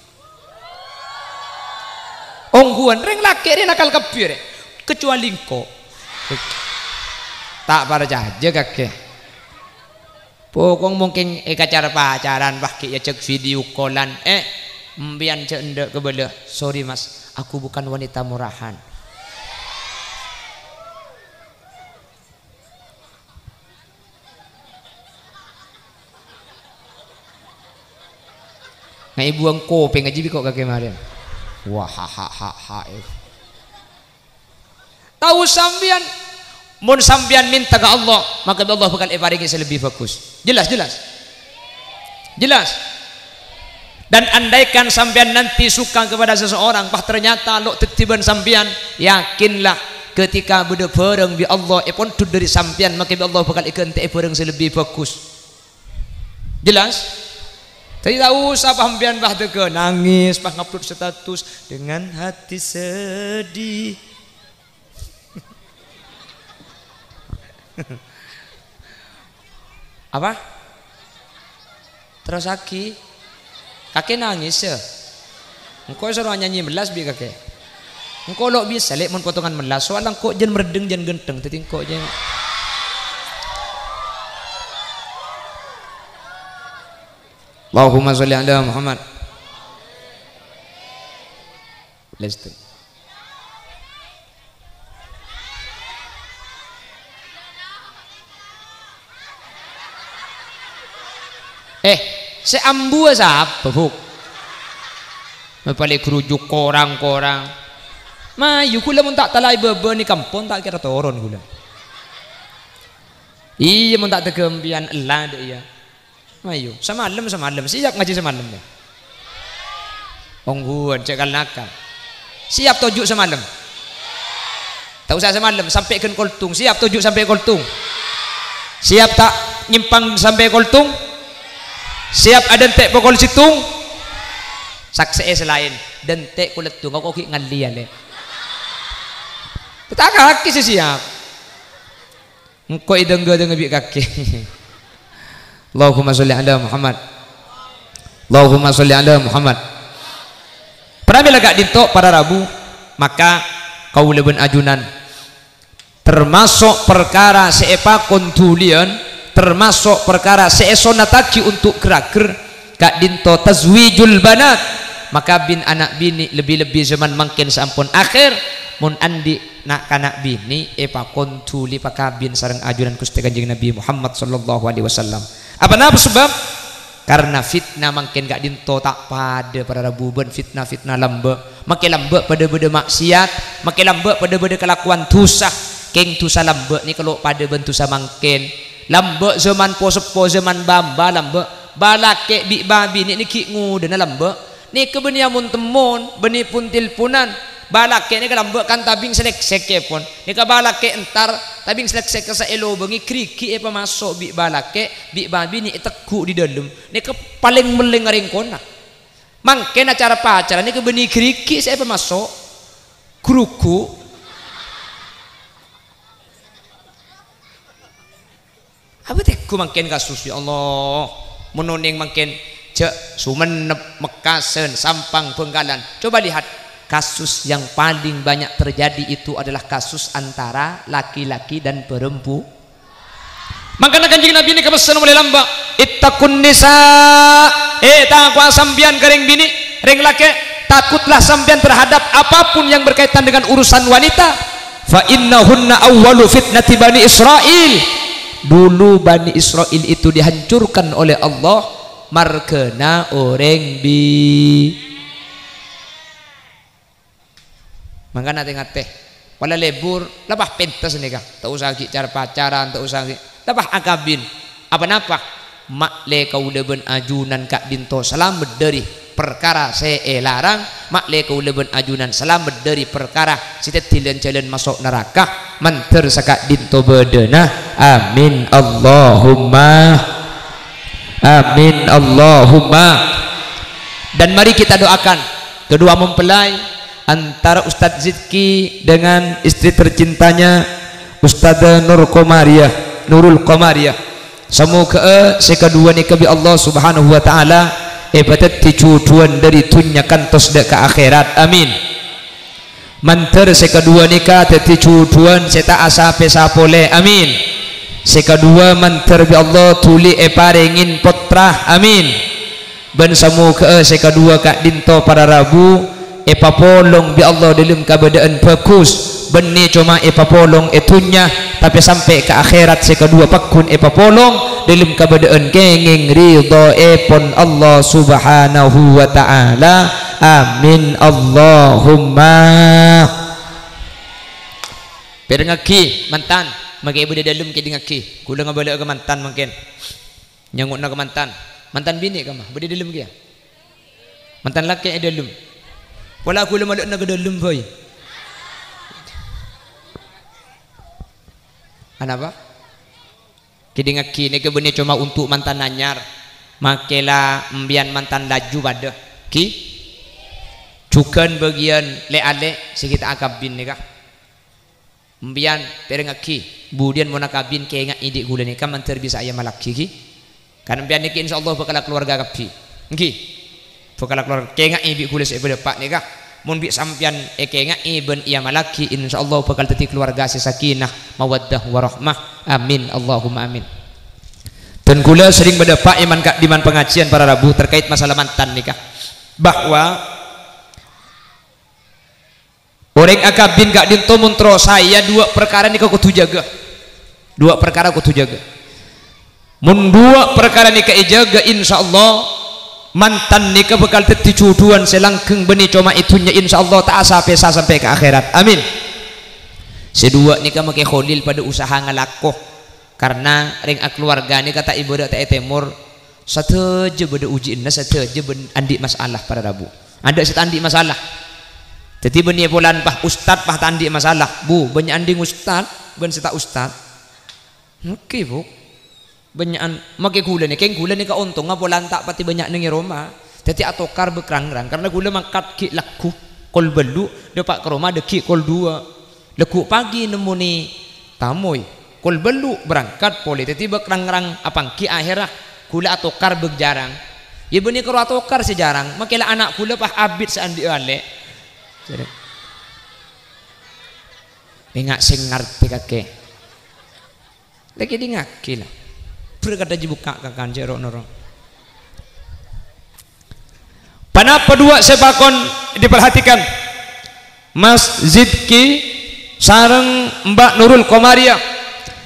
Ongghuwân, rèng lakè' rè nakal kabbhi, rè. Kecuali engko'. Ta' parcajâ kakè. Pokok mungkin èkacar-pacaran, wah, ghi' èajhâk video call-an. Eh, empèyan jhâ' endâ' kabâlâ. "Sorry, Mas, aku bukan wanita murahan." Nga' èbuwâng kopèng ajiyâ bi' ko' kakè marèn. Wah, ha, ha, ha, ha, eh. Tao sampèyan, mon sampèyan mènta ka Allah, maka Allah bhâkal èparèngè sè lebbi bhâghus. Jelas, jelas? Jelas? Dan andaikan sampèyan nanti suka kepada seseorang, pas ternyata lo' dhâddhi bân sampèyan, yakinlah ketika bâdâ bhârâng bi' Allah èpondhut dâri sampèyan, maka bi' Allah bhâkal èghântè'è bhârâng sè lebbi bhâghus. Jelas? Dhâddhi ta' osa pas sampèyan pas dhâgghâ nangès, pas ngupload status dengan hati sedih. Apa? Terrossaghi. Kakè nangès, yâ? Engko' soro anyanyi mellas bi' kakè. Engko' lo' bisa, Lè', mon potongan mellas. Soalla engko' jân merdeng, jân ghântheng. Dhâddhi engko' jân. Allahumma sholli ala Muhammad. Lestri. Eh, sè ambuwâ sapa, Bu'? Mapalè ghrujuk korang-korang. Mayu, ghulâ mon ta' talaè bâbâ nèka ampon ta' kèra toron ghulâ. Iyâ, mon ta' dhâgghâ empèyan ella dâ' iyâ. Ayo, samalem, samalem. Siap ngajhi samalem, yâ? Ongghuwân, cè' kal-nakal. Siap toju' samalem? Ta' osa samalem, sampè' ghân koltung. Siap toju' sampè' koltung? Siap ta' nyèmpang sampè' koltung? Siap adântè' pokol sèttong? Saksè'è sè laèn, dântè' kolèddhung, engko' ghi' ngallè, yâ, Lè'. Ta' kakè sè siap. Engko' èdângghâ-dângghâ bi' kakè. Allahumma sholli ala Muhammad. Allahumma sholli ala Muhammad. Pramèla ka'dinto para rabu, maka kaulâ bân ajunan, termaso' parkara sè èpakon dhuliyân, termaso' parkara sè èsonnattaghi untuk ghâr-aghâr, ka'dinto tazwijul banat, makabin ana' binè', lebbi-lebbi zaman mangkèn saampon akhèr, mon andi' na'-kana' binè' èpakon dhuli pakabin sareng ajunan Ghustè Kanjeng Nabi Muhammad sallallahu alaihi wasallam. Apa napa sebab? Karena fitnah mangkèn ka'dinto ta' padâ para rabu bân fitnah-fitnah lambâ'. Makè lambâ' padâ bâdâ ma'siyat, makè lambâ' padâ bâdâ kalakowan dhusa. Kèng dhusa lambâ' nèka lo' padâ bân dhusa mangkèn. Lambâ' zaman po-seppo, zaman bâ'-embâ' lambâ', bâlakè' bi' bâbinè' nèka ghi' ngodâna lambâ'. Nèka bânnè amon-temmon, bânnè pon-telponan. Bâlakè' nèka lambâ' kan tabing sè lèksèk èpon. Nèka bâlakè' entar, tabing sè lèksèk kassa' èlobângè, ghârighi' èpamaso' bi' bâlakè', bi' bâbinè' ètegghu' è dâlem. Nèka palèng mellèng arèngkona. Mangkèn acara pacaran nèka bânnè ghârighi' sè èpamaso'. Ghârughu'. Apa tèngghu mangkèn kasus, ya Allah? Mon onèng mangkèn, jhâ' Sumenep, Mekkasân, Sampang, Bhângkalan. Coba lihat, kasus yang paling banyak terjadi itu adalah kasus antara laki-laki dan perempu-, Mangkana Kanjeng Nabi nèka pèssèna molaè lambâ', "Ittaqun nisa." Eh, takowa sampèyan ka rèng binè', rèng lakè', takutlah sampèyan terhadap apapun yang berkaitan dengan urusan wanita. "Fa innahunna awwalu fitnati Bani Israil." Dulu Bani Israil itu dihancurkan oleh Allah marghâna orèng bi-, Mangkana tè-ngatè. Pola lebur, la pas pèntes nèka. Ta' osa ghi' car-pacaran, ta' osa ghi', la pas akabin. Apa-napa? Ma'lè kaulâ bân ajunan ka'dinto salamet dhâri parkara sè èlarang, ma'lè kaulâ bân ajunan salamet dhâri parkara sè dhâddhi lan-jhâlân maso' naraka, mandhâr saka'dinto bâdâna. Amin, Allahumma. Amin, Allahumma. Dan mari kita doakan kedua mempelai antara Ustadz Zidki dengan istri tercintanya Ustadzah Nur Komariah, Nurul Komariah. Samoghâ'â sè kaduwâ nèka bi' Allah Subhanahu wa Ta'ala èpadhâddhi jhudhuwân dhâri dhunnya kantos dâ' ka akhèrat. Amin. Mandhâr sè kaduwâ nèka dhâddhi jhudhuwân sè ta' asapè-sapolè. Amin. Sè kaduwâ mandhâr bi' Allah dhuli èparèngè pottra. Amin. Bân samoghâ'â sè kaduwâ ka'dinto para rabu èpapolong bi' Allah dhâlem kabâdâ'ân bhâghus, bânnè coma èpapolong è dhunnya, tapè sampè' ka akhèrat sè kaduwâ pagghun èpapolong dhâlem kabâdâ'ân kèngèng ridhâèpon Allah Subhanahu wa Ta'ala. Amin, Allahumma. Pèrengngaghi, mantan, makè bâdâ è dhâlem kèdingngaghi. Kaulâ ngabâlâ'â ka mantan mangkèn. Nyango'na ka mantan. Mantan binè' kamma? Bâdâ è dhâlem kèya? Mantan lakè' è dhâlem. Pola kaulâ mala'na ka dhâlem bhâi. Anapa? Kèdingngaghi, nèka bânnè coma untuk mantan anyar. Makè la empèyan mantan laju padâ. Ghi? Jhughân bâgiyân lè'-alè' sè ghi' ta' akabin nèka. Empèyan pèrengngaghi, budiyân mon akabin kènga'è dhi' kaulâ nèka mandhâr bisa èamallaghi, ghi? Kan empèyan nèka insyaallah bhâkal kalowarga kabbhi. Ghi? Bhâkal kalowarga, kènga'è bi' kaulâ sè bâdâ pa' nèka. Mon bi' sampèyan èkènga'è bân èamallaghi, insyaallah bhâkal dhâddhi kalowarga sè sakinah, mawaddah, warahmah. Amin, Allahumma amin. Dan kaulâ serrèng bâdâ pa' è man-, ka'dimman pangajiyân para rabu terkait masalah mantan nèka. Bahwa Orèng akabin ka'dinto mon terro saèya, duwâ' parkara nèka kodhu jâgâ. Duwâ' parkara kodhu jâgâ. Mon duwâ' parkara nèka èjâgâ, insyaallah mantan nèka bhâkal dhâddhi jhudhuwân sè langghâng bânnè coma è dhunnya, insyaallah ta' asapèsa sampè' ka akhèrat. Amin. Sè duwâ' nèka makè Kholil padâ usaha ngalako. Karna rèng akalowarga nèka ta' ibârât ta' è tèmor, sadhâjâ bâdâ ujiânna, sadhâjâ bân-, andi' masalah para rabu. Adâ' sè ta' andi' masalah. Dhâddhi bânnè polana pas ustad pas ta' andi' masalah. Bu, bânnya' andi' ustad bân sè ta' ustad. Èngghi, Bu. Bânnya'an makè kaulâ nè, kèng kaulâ nèka ontongnga polana ta' patè bânnya' neng è roma. Dhâddhi atokar bâk rang-rang, karna kaulâ mangkat ghi' lagghu kol bâllu', dâpa' ka roma dâgghi' kol duwâ'. Lagghu' pagi nemmonè tamoy, kol bâllu' berangkat polè. Dhâddhi bâk rang-rang apangghi ahèrra kaulâ atokar bâk jârâng. Yâ bânnè karo atokar sè jârâng, makè la ana' kaulâ pas abit sè andi' alè'. Jârâng. Enga' sè ngartè kakè. Lagi dingaghi la. Berkata jibukka' kakan jero noro. Panapa dua sè pakon diperhatikan? Mas Zidki sareng Mbak Nurul Komariah.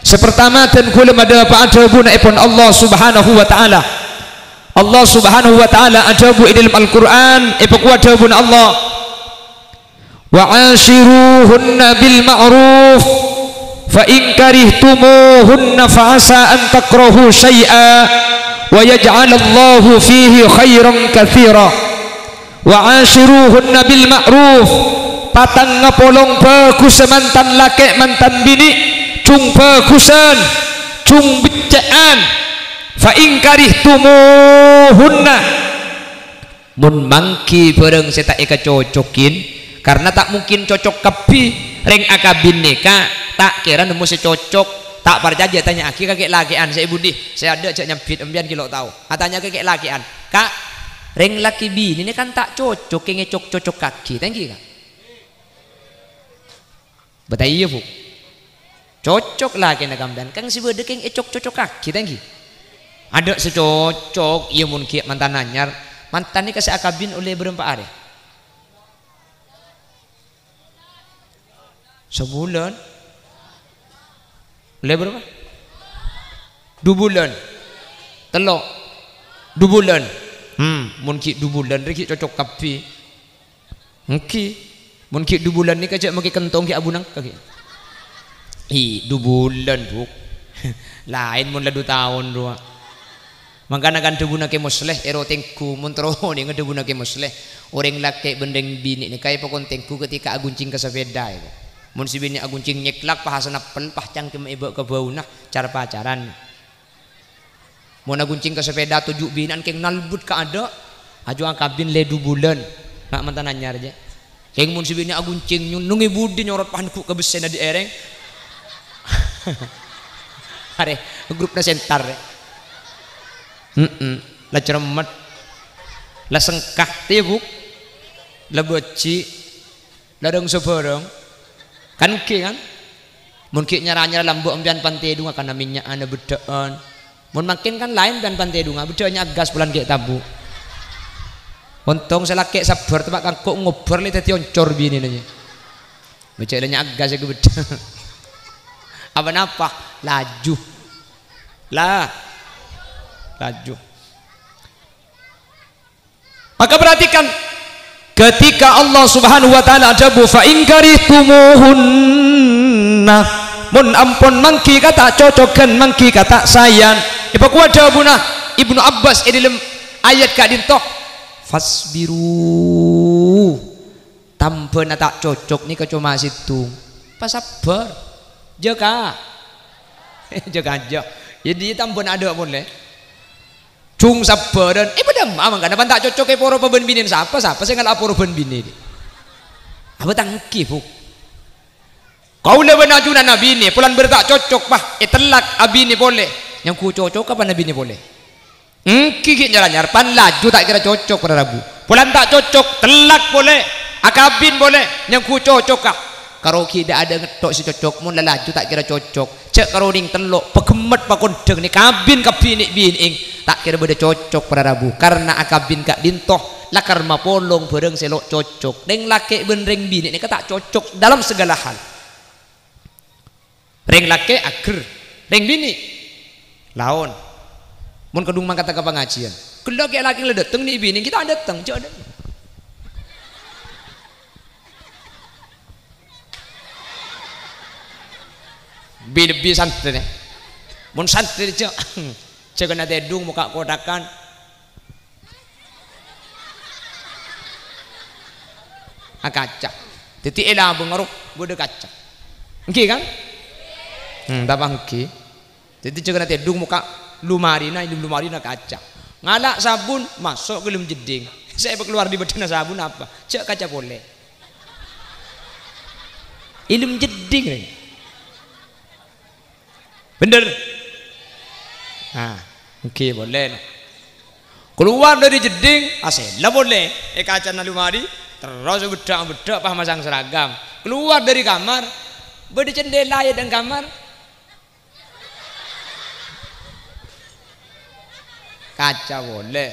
Sè pertama, dan kaulâ madhâpa'a dhâbuna èpon Allah Subhanahu wa Ta'ala. Allah Subhanahu wa Ta'ala adhâbu è dalam Al-Qur'an, èpakowa dhâbuna Allah. "Wa asyiruhunna bil ma'ruf, fa in karihtumuhunna fa asa an takrahu syai'a wa yaj'alallahu fihi khairan katsira." "Wa asyiruhunna bil ma'ruf," patang ngapolong bhâghussâ mantan lakè' mantan binè', jung bhâghussân, jung beccè'an. "Fa in karihtumuhunna," mon mangghi bârâng sè ta' èkacocokin, karna ta' mungkin cocok kabbhi, rèng akabin nèka ta' kèra nemmo sè cocok, ta' parcajâ tanya'aghi ka kè'-lakè'an sè è budi, sè adâ' jhâ' nyambit, empèyan ghi' lo' tao. Atanya ka kè'-lakè'an, "Ka', rèng lakè binè nèka kan ta' cocok kèng ècok-cocokaghi, ta' èngghi, Ka'?" Bâta iyâ, Bu'. Cocok lakèna kampèyan, kèng sè bâdâ kèng ècok-cocokaghi, ta' èngghi? Adâ' sè cocok, iyâ mon ghi' mantan anyar, mantan nèka sè akabin ollè bârâmpa arè? Sabulân. Ollè bârâmpa? Du bulân. Tello'. Du bulân. Hmm, mon ghi' du bulân rè ghi' cocok kabbhi. Èngghi. Mon ghi' du bulân nèka jhâ' makè kèntong ghi' abu nangka ghi'. Ih, du bulân, Bu'. Laèn mon la du taon rowa. Mangkana kan dhâbuna Kè Musleh, èro tèngghu, mon terro onènga dhâbuna Kè Musleh, orèng lakè' bân rèng binè' nèka èpakon tèngghu ketika aguncèng ka sapèda, èko. Mon sè binè' aguncèng nyèklak, pas asanappel, pas cangkemma èbâ' ka bâuna, car-pacaran. Mon aguncèng ka sapèda toju' binè'an kèng nalbut ka adâ', aju akabin lè du bulân. Na' mantan anyar jâ. Kèng mon sè binè' aguncèng nyu-, neng è budi nyorot pangku ka bessèna dhi' èrèng. Arè, grupna sèntar, rè. Heeh, la cermet. La sengka, tèbuk. La bâji'. La rèng-sabhârâng. Kan ènggi, kan? Mon ghi' nyara-nyara lambâ' empèyan pan tèdungnga kana mènnya'an, beddhâ'ân. Mon mangkèn kan laèn empèyan pan tèdungnga, beddhâ'ân nya'an gas polana ghi' tabu'. Ontong sè lakè' sabbhâr, temma' kangko' ngobbhâr lè dhâddhi oncor binèna, yâ. Bâcca' la nya'an gas èko beddhâ. Apa-napa? Laju. La. Laju. Maka perhatikan, ketika Allah Subhanahu wa Ta'ala adhâbu, "Fa in karihtumuhunna," mon ampon mangghi kata' cocoghân, mangghi kata' saèyan. Èpakowa dhâbuna Ibnu Abbas è dâlem ayat ka'dinto, "Fasbiru." Tambhâna ta' cocok nèka coma sèttong. Pasabbhâr. Jâ ka. Jâ ka, jâ. Yâ, dhi tambhâna adâ' polè. Jung sabbhârân. Eh, padâ emma mangkana pan ta' cocok èporo bân binèn sapa? Sapa sè ngala' poro bân binè? Apa ta' ènggi, Bu'? Kaulâ bân ajunan abinè, polana bâdâ ta' cocok, pas ètellak abinè polè. Nyangghu cocok apa abinè polè? Ènggi ghi' nyar-anyar, pan laju ta' kèra cocok, para rabu. Polana ta' cocok, tellak polè, akabin polè, nyangghu cocokka. Karo ghi' dâ'-adâ' ngettok sè cocok, mon la laju ta' kèra cocok. Jâ' karo orèng tello', paghemmet pakondhâng nè kabin ka binè'-binè'èng, ta' kèra bâdâ cocok para rabu. Karna akabin ka'dinto, la karma polong bhârâng sè lo' cocok. Rèng lakè' bân rèng binè' nèka ta' cocok dalam segala hal. Rèng lakè' ager, rèng binè' laon. Mon kadhung mangkata ka pangajiyân, ghellâ' kè lakè' la dâteng, nè' binè' ghi' ta' dâteng, jâ' dâteng. Bi-, lebbi santrè, nè. Mon santrè jâ', jâgâna tèdung mokka' kotthakan. Akaca. Dâddhi è labâng aro bâdâ kaca. Ènggi, kan? Hmm, tapa ènggi. Dâddhi jâgâna tèdung mokka' lomarina, è dâlem lomarina kaca. Ngala' sabun, maso' ka dâlem jeddhing. Sè èpakalowar dâri bâddhâna sabun apa? Jâ' kaca polè. È dâlem jeddhing, rè. Bhender? Nah, ènggi polè, no. Kalowar dâri jeddhing, asèlla polè. È kacana lomari, terros beddhâ'-beddhâ' pas masang seragam. Kalowar dâri kamar, bâdâ cendhela è dâlem kamar. Kaca polè.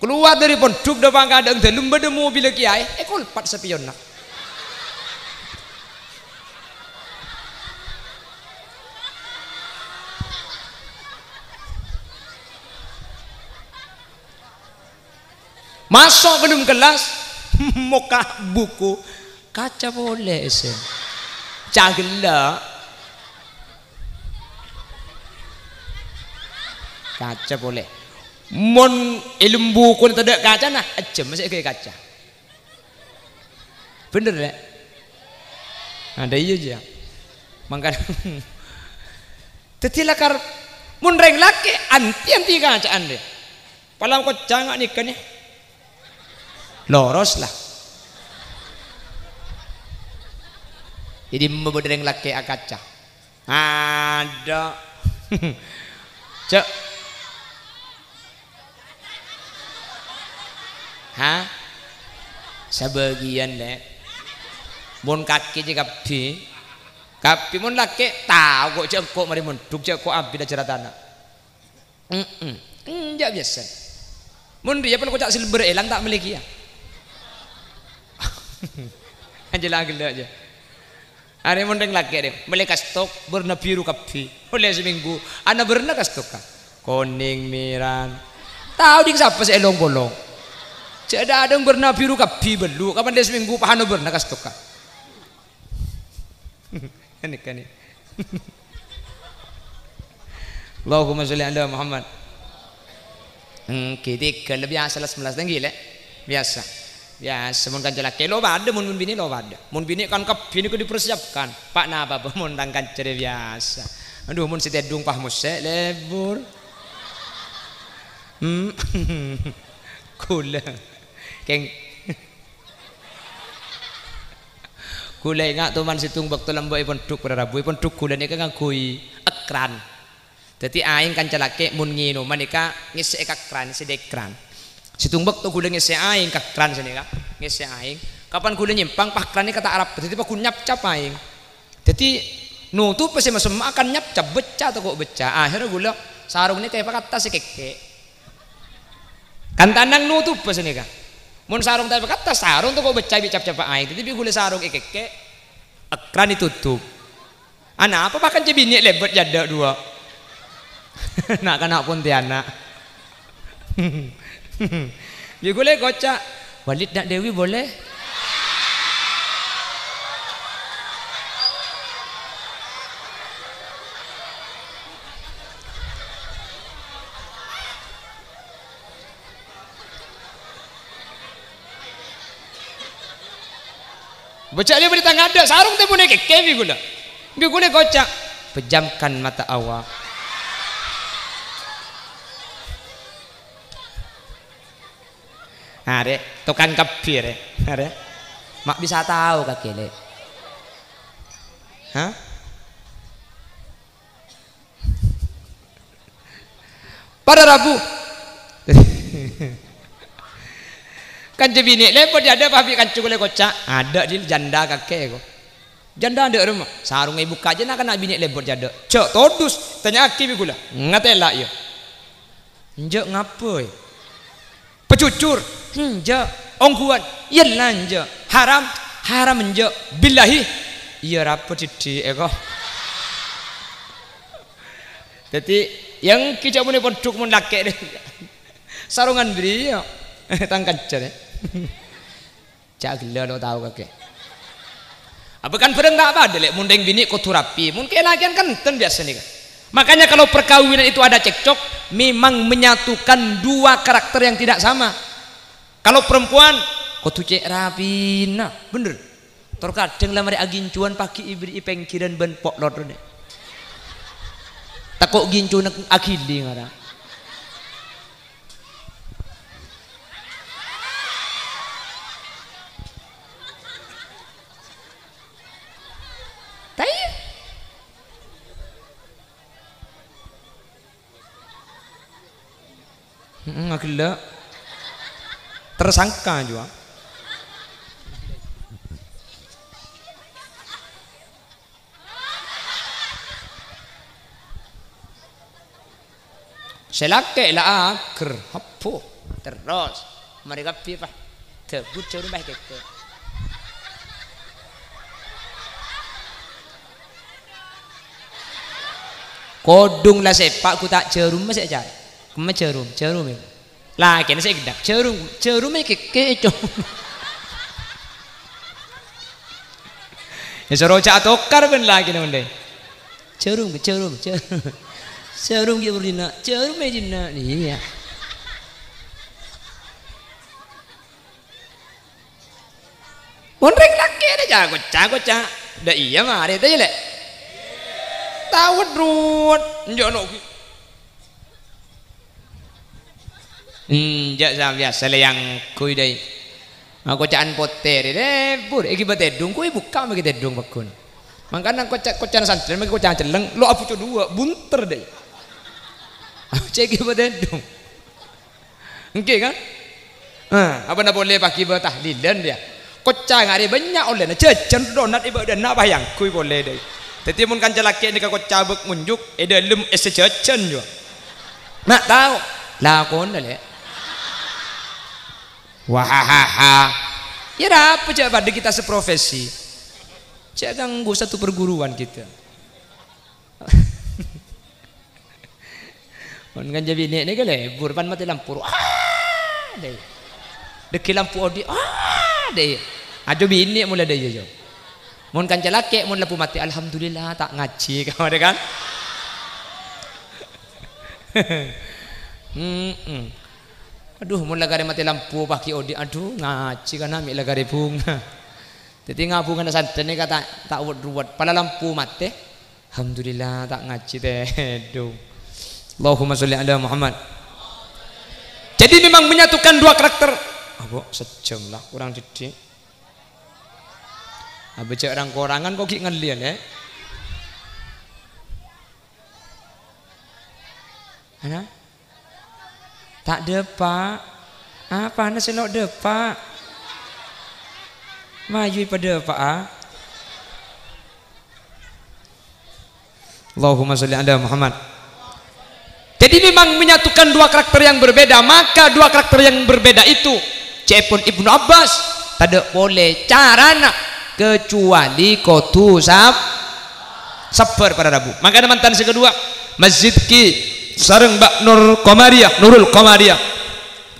Kalowar dâri pondhuk dâpa' ka dâlem, dâlem bâdâ mobilla kèyaè, èkolpat sapèyonna. Maso' ka dâlem kellas, mokka' buku, kaca polè, èssèna. Cagella'. Kaca polè. Mon è dâlem bukuna tadâ' kacana, ajjhâm sè èghâbây kaca. Bhender, Lè'? Adâ iyâ, jâ. Mangkana, dâddhi lakar mon rèng lakè', anti-anti kaca'an, Lè'. Palangkot canga' nèka, nè. Loros, la. È dimma bâdâ rèng lakè' akaca? Adâ'. Cè'. Hah? Sabâgiyân, Lè'. Mon kakè jâ kabbhi. Kabbhi mon lakè' tao ko' jâ' engko' marè mondhuk, jâ' ko' abit ajhârâtana. Mm-mm. Enjâ' biyasa. Mon rèya pon koca' silver èlang ta' mellè kèya. Ajhâ' la ghellâ' jâ. Arè mon rèng lakè' rè, mellè kastok bârna biru kabbhi. Ollè samènggu, ana bârna kastokka. Konèng, mèra. Tao dhing sapa sè èlong-polong. Jhâ' dhâ-, dhâdhâng bârna biru kabbhi bâllu', kapan lè samènggu pahana bârna kastoka. Ghânèka nè. Allahumma sholli ala Muhammad. Èngghi, tèghâl biyasa las-mellas, èngghi, Lè'. Biyasa. Biyasa, mon kanca lakè' lo' padâ, mon, mon binè' lo' padâ. Mon binè' kan kabbhi nèko dipersiapkan. Pa' napa, Pa', mon tang kanca rè biyasa. Adhu, mon sè tèdung pas mosè', lebur. Hmm. Ghulâ. Kèng. Ghulâ enga' toman sèttong bâkto lambâ' è pondhuk para rabu, è pondhuk ghulâ nèka ngangghuy èkran. Dhâddhi aèng kanca lakè' mon ngènoma nèka ngèssè'è ka kran, sè dâ' èkran. Sèttong bâkto ghulâ ngèssè'è aèng ka kran sanèka, ngèssè'è aèng. Kapan ghulâ nyèmpang, pas kran nèka ta' arap, dhâddhi paggun nyapcap aèng. Dhâddhi notobhâ sè masemma'a kan nyapcap, bâcca tako' bâcca. Akhèrra ghulâ sarong nèka èpakattas èkèkkè'. Kan tanang notobhâ sanèka. Mon sarong ta' èpakattas, sarong tako' bâcca bi' cap-cappa aèng. Dhâddhi bi' ghulâ sarong èkèkkè', èkran ètotop. Anapa bahkan cè' binè' lèbât è adâ' duwâ'? Na'-kana' Pontianak. Bi' ghulâ èkoca', "Walid na' Dewi boleh?" Bâcca' lè bâdâ tang adâ', sarong tèmmonè kèkkè bi' ghulâ. Bi' ghulâ èkoca', "Pejamkan mata awak." Arè, tokang kabbhi, rè. Arè. Ma' bisa tao kakè, Lè'. Hah? Para rabu. Kanca binè' lèbât è adâ' pas bi' kanca ghulâ èkoca', "Adâ' dhin janda kakè ko." Janda adâ' roma, sarong èbukka' jâ na'-kana' binè' lèbât è adâ'. Jhâ' todus, tanya'aghi bi' ghulâ. Ngatèla' iyâ. Enjâ' ngapa, è? Pajhujhur? Enjâ'. Ongghuwân? Iyâ la enjâ'. Haram? Haram enjâ'. Billahi? Iyâ, rabu diddhi', èko. Dhâddhi, yang kèjhâ' monè pondhuk mon lakè' rè. Sarongan bâriyâ. Tang kanca rè. Jhâ' ghellâ' lo' tao kakè. Apa kan bhârâng ta' padâ, Lè', mon rèng binè' kodhu rapi, mon kè-, lakèyan kan enten biyasana, kan. Makanya kalau perkawinan itu ada cekcok, memang menyatukan dua karakter yang tidak sama. Kalau perempuan, kodhu cè' rapina, bhender. Tor kadhâng la marè agincuwân paghi' èberri'i pènggiran bân po'lot, rè. Tako' gincuwânna aghili ngara. Ta' iyâ? Heeh, aghellâ'. Tersangka jhuwa. Sè lakè' la aghâr, heppo, terros. Marè kabbhi, Pa'. Dâbut jhârum, Pa', kèkkè. Kodhung la sèpa' ghu ta' jhârum sè ècarè. Kemma jhârum, jhârum è. Lakèna sè ghedhâk, "Jhârum, jhârum è kèkkè, Cong." Èsoro jhâ' atokar bân lakèna mon dâi. "Jhârum, jhârum, jhârum. Jhârum ghi' bhuru dinna', jhârum è dinna'." Iyâ. Mon rèng lakè' rè, ca-, koca', koca'. Dâ' iyâ marè, ta' iyâ, Lè'? Tawet-ruwet, enjâ' no' ghi. Enjâ' sa-, biyasa lèyangghuy dâi. Ma' koca'an potè rè, lebur. Èghibâ tèdung, koy bukka' ma' ghi' tèdung paggun. Mangkana koca', koca'an santrèn ma' ghi' koca'an celleng, lo' abuco duwâ', bunter dâi. Cè' èghibâ tèdung. Èngghi, kan? Nah, apana polè paghi bâ tahlilan, yâ. Koca' ngarè bânnya' ollèna, jhâjhân donat è bâdânna pas èyangghuy polè, dâi. Dhâddhi, mon kanca lakè' nèka koca' bâk ngonjuk, è dâlem èssè jhâjhân, jhuwa. Ma' tao? Lakona, Lè'. Wahahaha. Yâ, arapa jhâ' padâ kita seprofesi. Jhâ' ganggu satu perguruan kita. Mon kanca binè' nèka lebur, pan matè lampu. Ah, dâi. Dhâggi' lampu odi', ah, dâ' iyâ. Ajo binè' mola dâ' iyâ, yo. Mon kanca lakè', mon lampu matè, "Alhamdulillah, ta' ngajhi," kamma dâ' kan? Mm-mm. Adhu, mon la karè matè lampu, pas ghi' odi', adhu, ngajhi kana' mè' la karè bhunga. Dhâddhi, nga-, bhungana santrè nèka ta', ta' wet-ruwet. Pala lampu matè, "Alhamdulillah, ta' ngajhi tèdung." Allahumma sholli ala Muhammad. Jadi, memang menyatukan dua karakter. Apa? Sejam lah, kurang didik. Apa cè' rang-korangan kok ghi' ngallè, Lè'? Ana? Ta' dâpa'. Apana sè lo' dâpa'? Mayu èpadâpa'a. Allahumma sholli ala Muhammad. Jadi, memang menyatukan dua karakter yang berbeda, maka dua karakter yang berbeda itu, ca'èpon Ibnu Abbas, tadâ' polè carana kecuali kodhu sab-, sabbhâr para rabu. Mangkana mantan sè kedua, Masjid Ki sareng Mbak Nur Komariah, Nurul Komariah.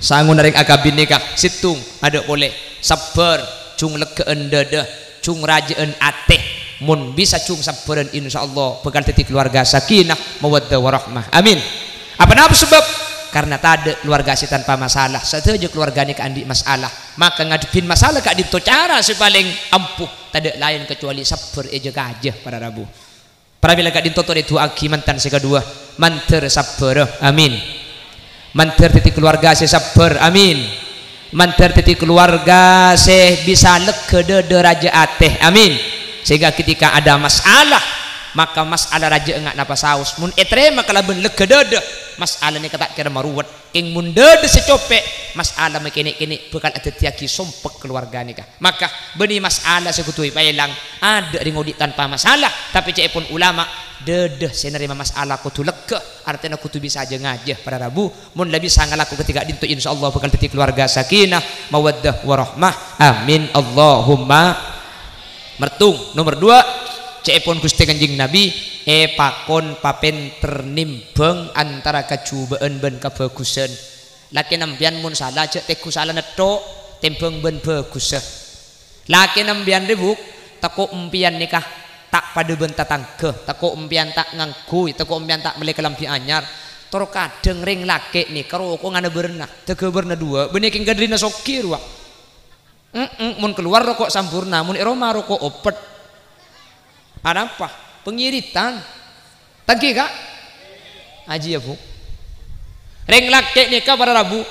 Sangona rèng akabin nèka, sèttong, adâ' polè, sabbhâr, jung leggâ'ân dâdâ, jung rajâ'ân atè. Mon bisa jung sabbhârân, insyaallah bhâkal dhâddhi kalowarga sakinah, mawaddah, warahmah. Amin. Apa napa sabâb? Karna tadâ' kalowarga sè tanpa masalah. Sadhâjâ kalowarga nèka andi' masalah. Maka ngadhebbhin masalah ka'dinto cara sè palèng ampuh, tadâ' laèn kacuali sabbhâr èjâ-kajâ, para rabu. Pramèla ka'dinto torè du'aaghi mantan sè kadhuwâ, mandhâr sabbhârâ. Amin. Mandhâr dhâddhi kalowarga sè sabbhâr. Amin. Mandhâr dhâddhi kalowarga sè bisa leggâ dâdâ, rajâ atè. Amin. Sehingga ketika ada masalah, maka masalah rajâ enga' napa saos. Mon ètarèma kalabân leggâ dâdâ, masalah nèka ta' kèra maruwet. Kèng mon dâdâ sè copè', masalah ma' kènè'-kènè' bhâkal adhâddhiyâghi sompek kalowarga nèka. Maka, bânnè masalah sè kodhu èpaèlang, adâ' rèng odi' tanpa masalah, tapè ca'èpon ulama, dâdâ sè narèma masalah kodhu leggâ, artèna kodhu bisa jâ-ngajâ para rabu. Mon la bisa ngalako kadhi ka'dinto, insyaallah bhâkal dhâddhi kalowarga sakinah, mawaddah, warahmah. Amin, Allahumma. Mertung. Nomer dua, ca'èpon Ghustè Kanjeng Nabi, èpakon papènter nèmbhâng antara kajhubâ'ân bân kabhâghusân. Lakèna empèyan mon sala, jhâ' tèngghu salana tho', tèmbhâng bân bhâghussa. Lakèna empèyan rèbuk, tako' empèyan nèka ta' padâ bân tatangghâ, tako' empèyan ta' ngangghuy, tako' empèyan ta' mellè kalambhi anyar. Tor kadhâng rèng lakè' nèka rokokna bârna, dâgâ bârna duwâ', bânnè kèng kadhârina soghi rowa. Mm-mm, mon kalowar roko' Sampoerna, mon è roma roko' Opet. Anapa? Pangiritan. Ta' ènggi, Ka'? Ajiyâ, Bu. Rèng lakè' nèka para rabu,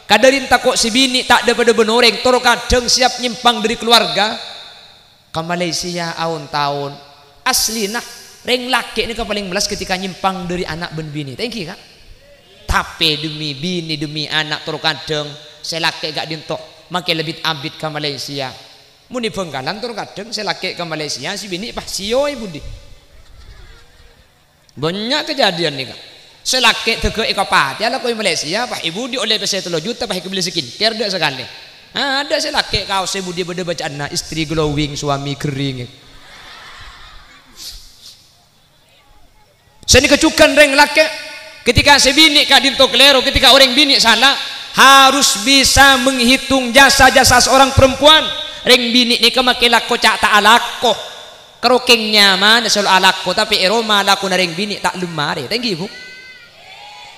kadhâri tako' sè binè' ta' dâ-padâ bân orèng, tor kadhâng sèyap nyèmpang dâri kalowarga. Ka Malaysia aon-taon. Aslina, rèng lakè' nèka palèng mellas ketika nyèmpang dâri ana' bân binè. Ta' ènggi, Ka'? Tapè demi binè, demi ana', tor kadhâng sè lakè' ka'dinto makè la bit-abit ka Malaysia. Mon è Bhângkalan, tor kadhâng sè lakè' ka Malaysia, sè binè' pas sèyo è budi. Bânnya' kajhâdhiyân nèka. Sè lakè' dâgâ è kapatèya, lako è Malaysia, pas è budi ollè pèssè tello juta, pas èkabellè skincare dâ' sakalè. Adâ' sè lakè' kaossa è budi bâdâ bâca'anna, "Istri glowing, suami kering." Sanèka jhughân rèng lakè', ketika sè binè' ka'dinto kalèro, ketika orèng binè' sala, harus bisa menghitung jasa-jasa seorang perempuan. Rèng binè' nèka makè lako ca' ta' alako. Karo kèng nyamana sè lo alako, tapè è roma lakona rèng binè' ta' lem marè. Ta' ènggi, Bu?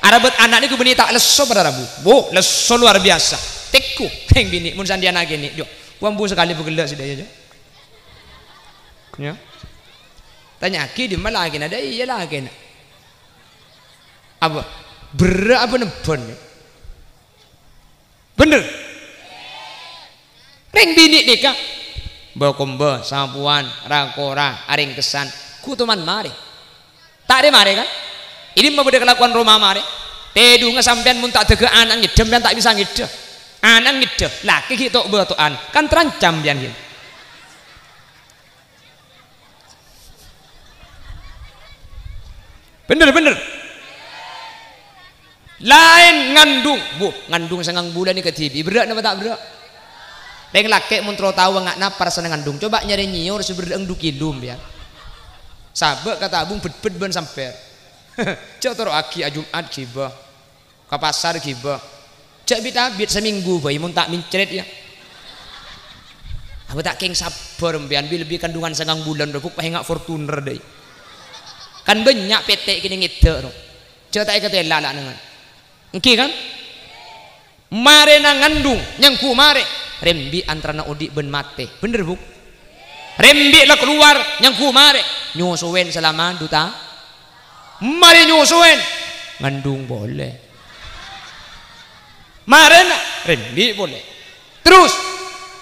Arabât ana' nèko bânnè ta' lesso para rabu. Bu, lesso luar biasa. Tèngghu, rèng binè' mon sandhiyâna kènè', jo. Wambu sakalè bâghellâ' sè dâjâ, jo. Ya. Tanya'aghi, "Dimma lakèna?" Dâ' iyâ lakèna. Apa? Berrâ' apa nembhân? Bhender? Rèng binè' nèka, bâ-kombâ, sapowan, ra-kora, arèngkessan, ghu toman marè. Ta' rè-marè, kan? È dimma bâdâ kalakowan roma marè? Tèdungnga sampèyan mon ta' dâgâ ana' ngèdhâ, sampèyan ta' bisa ngèdhâ. Ana' ngèdhâ, lakè ghi' to'-bâto'an, kan terancam sampèyan ghi'. Bhender, bhender. Laèn ngandhung. Bu, ngandhung sangang bulân nèka dhibi'. Berrâ' napa ta' berrâ'? Rèng lakè' mon terro tao nga' napa rassana ngandhung, coba nyarè nyèyor sè berrâ'na du kilo, sampèyan. Sabâ' ka tabung bed-bed bân sampèr. Jhâ' toro'aghi, a-Jum'at ghibâ. Ka pasar ghibâ. Jhâ' bit-abit, samènggu bhâi mon ta' mencret, ya. Apa ta' kèng sabbhâr, empèyan bi-, lebbi kandungan sangang bulân, rowa, Bu', paènga' Fortuner, dâi. Kan bânnya' pètè' kènè' ngèdhâ', rowa. Jhâ' ta' èkatèla la nèngan. Èngghi, kan? Marèna ngandung, nyangghu marè. Rembi' antarana odi' bân matè. Bhender, Bu'? Rembi' la kalowar, nyangghu marè. Nyosowèn salama du ta-, Marè nyosowèn, ngandung polè. Marèna rembi' polè. Terros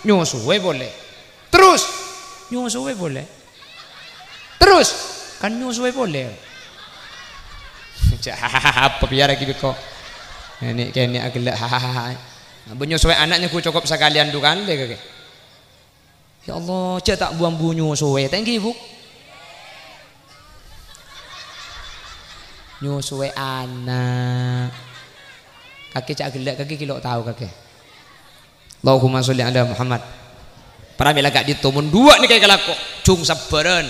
nyosowè polè. Terros nyosowè polè. Terros kan nyosowè polè. Apa biar lagi beko. Ini kene agella. Bân nyosowè ana' nyangghu cokop sakalèyan du kalè kakè. Ya Allah, jhâ' ta' bu-ambu nyosowè, ta' èngghi, Bu'? Nyosowè ana'. Kakè jhâ' ghellâ', kakè ghi' lo' tao, kakè. Allahumma sholli ala Muhammad. Pramèla ka'dinto mon duwâ' nèka èkalako, jhung sabbhârân,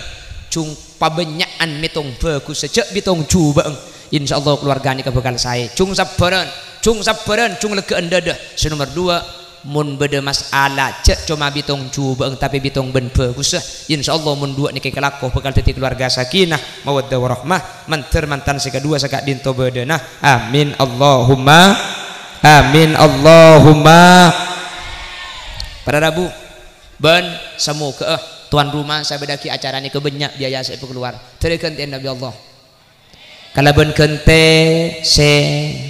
jhung pabânnya'an mètong bhâghussa, jhâ' bètong jhubâ'eng. Insyaallah kalowarga nèka bhâkal saè. Jhung sabbhârân, jhung sabbhârân, jhung leggâ'ân dâdâ. Sè nomer duwâ', Mon bâdâ mas'ala, jhâ' coma bètong jhubâ'eng, tapè bètong bân bhâghussa. Insyaallah, mon duwâ' nèka èkalako, bhâkal dhâddhi kalowarga sakinah, mawaddah warahmah, mandhâr mantan sè kaduwâ saka'dinto bâdâna. Amin, Allahumma amin, Allahumma. Para rabu, bân samoghâ'â tuan rumah sè abâdhâ'aghi acara nèka bânnya' biaya sè èpakalowar. Dhâri ghântèyan Nabi Allah. Kalabân ghântè sè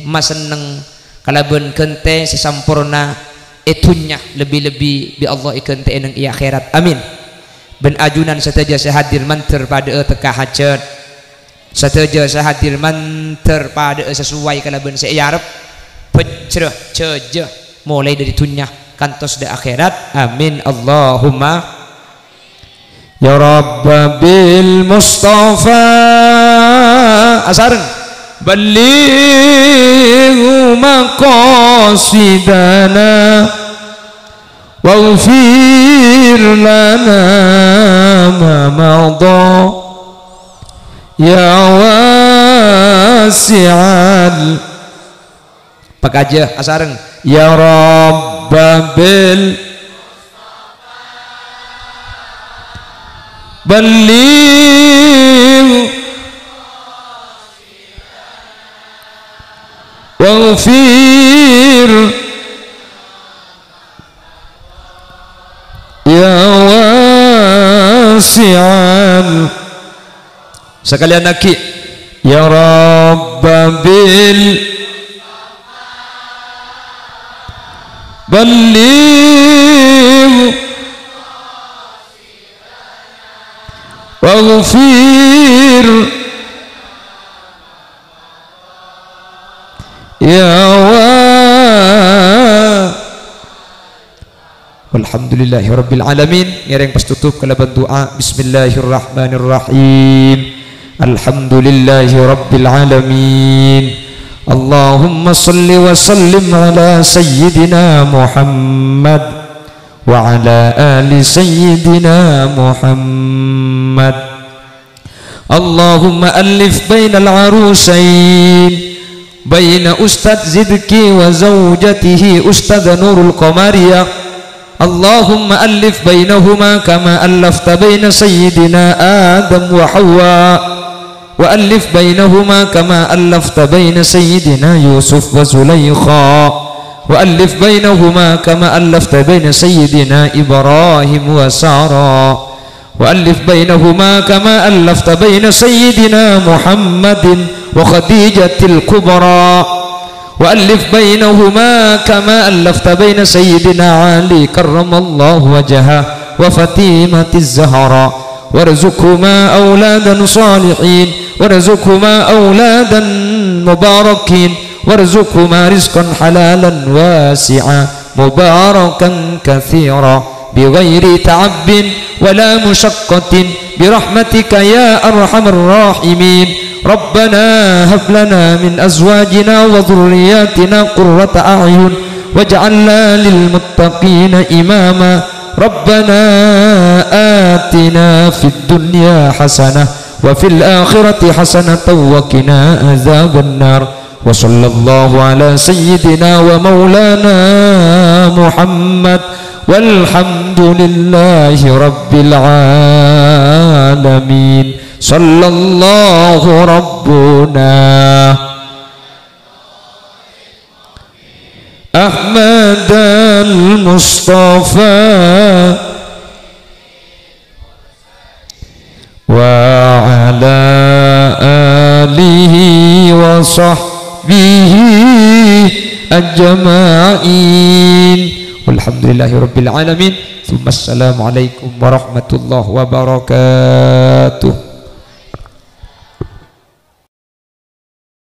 masenneng, kalabân ghântè sè samporna è dhunnya, lebbi-lebbi bi' Allah èghântè'è neng è akhèrat. Amin. Bân ajunan sadhâjâ sè hadir mandhâr padhâ'â tekka hajhât. Sadhâjâ sè hadir mandhâr padhâ'â sasowai kalabân sè èarep. Bhâjjhrâ jhâjâ molaè dhâri dhunnya kantos dâ' akhèrat. Amin. Allahumma. Ya Rabba bil Mustafa, asareng. Balligh maqasidana, waghfir lana ma madha, ya wasi'al. Pakajâ asareng. Ya Rabba bil balligh waghfir ya wasi'al. Sakalèyan aghi', ya Rabba bil balligh waghfir ya wa Walhamdulillahirabbil alamin. Ngèrèng pas tutup kalabân du'a. Bismillahirrahmanirrahim. Alhamdulillahirabbil alamin. Allahumma shalli wa sallim ala sayyidina Muhammad wa ala ali sayyidina Muhammad. Allahumma allif bainal arusain, baina Ustadz Zidki wa zaujatihi Ustadzah Nurul Qamariah. Allahumma allif bainahuma kama allafta baina Sayyidina Adam wa Hawa. Wa allif bainahuma kama allafta baina Sayyidina Yusuf wa Zulaikha. Wa allif bainahuma kama allafta baina Sayyidina Ibrahim wa Sarah. وألف بينهما كما ألفت بين سيدنا محمد وخديجة الكبرى، وألف بينهما كما ألفت بين سيدنا علي كرم الله وجهه وفاطمة الزهراء، وارزقهما أولادا صالحين، وارزقهما أولادا مباركين، وارزقهما رزقا حلالا واسعا مباركا كثيرا بغير تعب ولا مشقة برحمتك يا أرحم الراحمين. ربنا هب لنا من أزواجنا وذرياتنا قرة أعين واجعلنا للمتقين إماما. ربنا آتنا في الدنيا حسنة وفي الآخرة حسنة وقنا عذاب النار. وصلى الله على سيدنا ومولانا محمد، والحمد لله رب العالمين. صلى الله ربنا أحمد المصطفى وعلى آله وصحبه أجمعين. والحمد لله رب العالمين. ثم السلام عليكم ورحمة الله وبركاته.